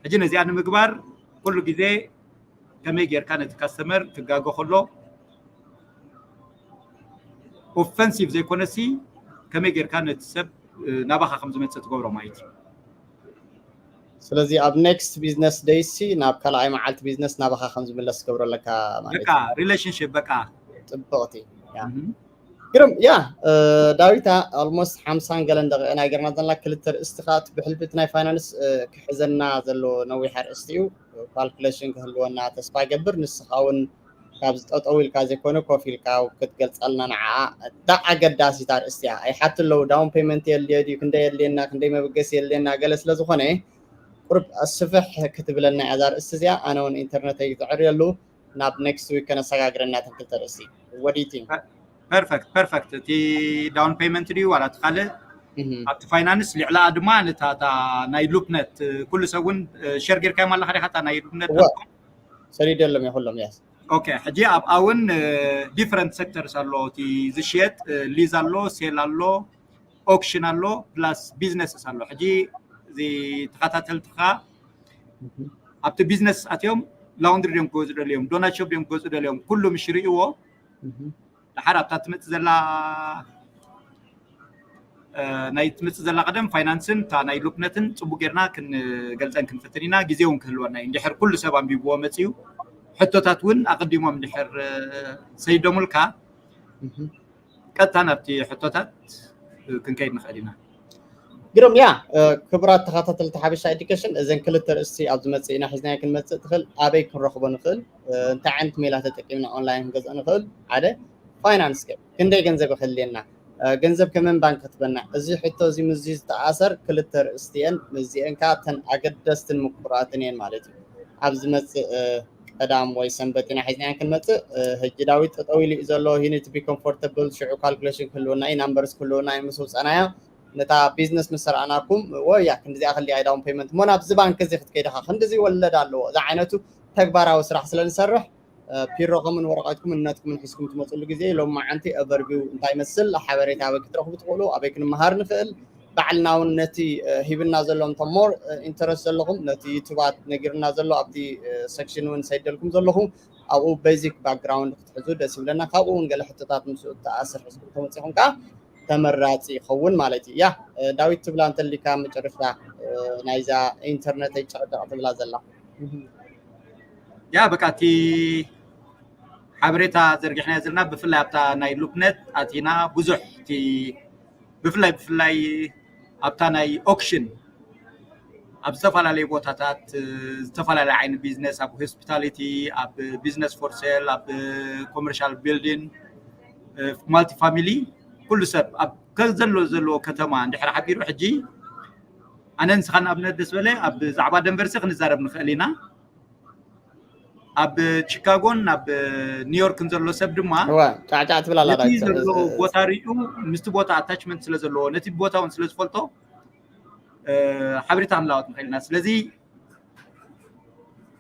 ሕጂ ነዚኣ ንምግባር ኩሉ ግዜ ከመይ ጌርካ ነቲ ካስተመር ክጋገ ከሎ ኦፈንሲቭ ዘይኮነሲ ከመይ ጌርካ ነቲ ሰብ ናባኻ ከም ዝመፅእ ትገብሮ ማለት እዩ። ስለዚ ኣብ ኔክስት ቢዝነስ ደይሲ ናብ ካልኣይ መዓልቲ ቢዝነስ ናባኻ ከም ዝምለስ ትገብሮ ኣለካ ማለት በቃ ሪሌሽንሽፕ በቃ ጥብቕቲ ግርም ያ ዳዊታ ኦልሞስት ሓምሳን ገለን ደቂቕና ጌርና ዘለና ክልተ ርእስቲ ከዓ ብሕልፊ እቲ ናይ ፋይናንስ ክሕዘና ዘሎ ነዊሕ ኣርእስቲ እዩ። ካልኩሌሽን ክህልወና ተስፋ ይገብር። ንስኻ እውን ካብ ዝጠጠው ኢልካ ዘይኮነ ኮፍ ኢልካ ክትገልፀልና ንዓ እታ ኣገዳሲት ኣርእስቲ እያ። ኣይሓት ኣለዉ ዳውን ፔመንት የድልዮ ድዩ ክንደይ የድልየና ክንደይ መበገሲ የድልየና ገለ ስለዝኾነ ቁርብ ስፍሕ ክትብለና እያ እዛ ኣርእስቲ እዚኣ። ኣነ እውን ኢንተርነተይ ክተዕርየሉ ናብ ኔክስት ዊክ ከነሰጋግረና ተን ክልተ ርእሲ። What do you think? ፐርፈክት ፐርፈክት። እቲ ዳውን ፔመንት ድዩ ዋላ እቲ ካልእ ኣብቲ ፋይናንስ ሊዕላኣ ድማ ነታ ናይ ሉፕነት ኩሉ ሰብ እውን ሸር ጌርካዮም ኣለካ ዲካ እታ ናይ ሉፕነት ሰሪደ ኣሎም እየ ኩሎም ያስ ኦኬ ሕጂ ኣብኣ እውን ዲፍረንት ሴክተርስ ኣሎ እቲ ዝሽየጥ ሊዝ ኣሎ ሴል ኣሎ ኦክሽን ኣሎ ፕላስ ቢዝነስስ ኣሎ ሕጂ እዚ ተኸታተልትኻ ኣብቲ ቢዝነስ ኣትዮም ላውንድሪ ድዮም ክገዝኡ ደልዮም ዶናት ሾፕ ድዮም ክገዝኡ ደልዮም ኩሉ ምሽ ርእዎ ድሓር ኣብታ ትመፅእ ዘላ ናይ ትመፅእ ዘላ ቀደም ፋይናንስን እታ ናይ ሉፕነትን ፅቡቅ ጌርና ክንገልፀን ክንፍትን ኢና ግዜ እውን ክህልወና እዩ እንድሕር ኩሉ ሰብ ኣንቢብዎ መፅዩ ሕቶታት እውን ኣቀዲሞም እንድሕር ሰይዶምልካ ቀጥታ ናብቲ ሕቶታት ክንከይድ ንኽእል ኢና ግርም ያ ክቡራት ተኸታተልቲ ሓበሻ ኤዱኬሽን እዘን ክልተ ርእስቲ ኣብ ዝመፅእ ኢና ሒዝናዮ ክንመፅእ ትኽእል ኣበይ ክንረኽቦ ንኽእል እንታይ ዓይነት ሜላ ተጠቂምና ኦንላይን ክንገዝኦ ንኽእል ሓደ ፋይናንስ ክንደይ ገንዘብ ይኽልየና ገንዘብ ከመን ባንክ ክትበና እዚ ሕቶ እዚ ምዚ ዝተኣሰር ክልተ ርእስቲ እየን ምዚአን ከዓ ተን ኣገደስትን ምቁራትን እየን ማለት እዩ ኣብ ዝመፅእ ቀዳም ወይ ሰንበት ኢና ሒዝናያን ክንመፅእ ህጂ ዳዊት ጠጠው ኢሉ እዩ ዘሎ he need to be comfortable ሽዑ ካልኩሌሽን ክህልወና እዩ ናምበርስ ክህልወና እዩ ምስ ውፀናዮ ነታ ቢዝነስ ምስ ሰራእናኩም ወያ ክንዲዚኣ ክልያ ዳውን ፔመንት እሞ ናብዚ ባንክ እዚ ክትከይድኻ ክንዲዚ ወለድ ኣለዎ እዚ ዓይነቱ ተግባራዊ ስራሕ ስለ ንሰርሕ ፒሮኹምን ወረቐትኩምን ነትኩምን ሒዝኩም ትመፅሉ ግዜ ሎም መዓንቲ ኦቨርቪው እንታይ ይመስል ሓበሬታ ኣበይ ክትረኽቡ ትኽእሉ ኣበይ ክንመሃር ንኽእል ባዕልና እውን ነቲ ሂብና ዘሎ እንተ ሞር ኢንተረስት ዘለኹም ነቲ ዩቱባት ነጊርና ዘሎ ኣብቲ ሰክሽን እውን ሰይደልኩም ዘለኹ ኣብኡ ቤዚክ ባክግራውንድ ክትሕዙ ደስ ይብለና ካብኡ እውን ገለ ሕቶታት ምስ ተኣስር ሕዝኩም ተመፂኹም ከዓ ተመራፂ ይኸውን ማለት እዩ ያ ዳዊት ትብላ እንተሊካ መጨረሽታ ናይዛ ኢንተርነት ጨቅጨቅ ትብላ ዘላ ያ በቃ እቲ ሓበሬታ ዘርጊሕናዮ ዘለና ብፍላይ ኣብታ ናይ ሉፕነት ኣቲና ብዙሕ እቲ ብፍላይ ብፍላይ ኣብታ ናይ ኦክሽን ኣብ ዝተፈላለዩ ቦታታት ዝተፈላለዩ ዓይነት ቢዝነስ ኣብ ሆስፒታሊቲ ኣብ ቢዝነስ ፎር ሴል ኣብ ኮመርሻል ቢልዲን ማልቲ ፋሚሊ ኩሉ ሰብ ኣብ ከዘሎ ዘለዎ ከተማ እንድሕር ሓቢሩ ሕጂ ኣነ ንስኻ ንኣብነት ደስ በለ ኣብ ዛዕባ ደንቨርሲ ክንዛረብ ንኽእል ኢና ኣብ ቺካጎን ኣብ ኒውዮርክን ዘሎ ሰብ ድማ ጫዕጫዕ ትብል ኣላ ነቲ ዘለዎ ቦታ ሪኡ ምስቲ ቦታ ኣታችመንት ስለ ዘለዎ ነቲ ቦታ እውን ስለ ዝፈልጦ ሓበሬታ ክንላወጥ ንኽእል ኢና ስለዚ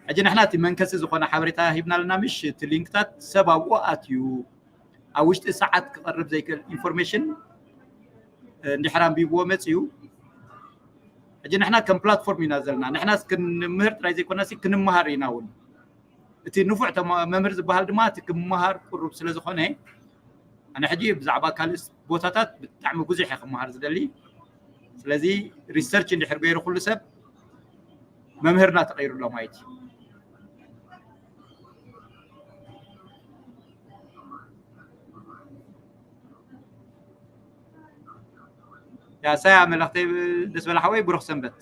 ሕጂ ንሕና እቲ መንከሲ ዝኾነ ሓበሬታ ሂብና ኣለና ምሽ እቲ ሊንክታት ሰብ ኣብኡ ኣትዩ ኣብ ውሽጢ ሰዓት ክቐርብ ዘይክእል ኢንፎርሜሽን እንድሕር ኣንቢብዎ መፅዩ ሕጂ ንሕና ከም ፕላትፎርም ኢና ዘለና። ንሕናስ ክንምህር ጥራይ ዘይኮነሲ ክንመሃር ኢና እውን። እቲ ንፉዕ ተማ- መምህር ዝበሃል ድማ እቲ ክመሃር ቅሩብ ስለ ዝኾነ ኣነ ሕጂ ብዛዕባ ካልእ ቦታታት ብጣዕሚ ብዙሕ እየ ክመሃር ዝደሊ። ስለዚ ሪሰርች እንድሕር ገይሩ ኩሉ ሰብ መምህርና ተቐይሩ ኣሎ ማለት እዩ። ያሳያ መልእኽተይ ደስ በላ ሓወይ ብሩኽ ሰንበት።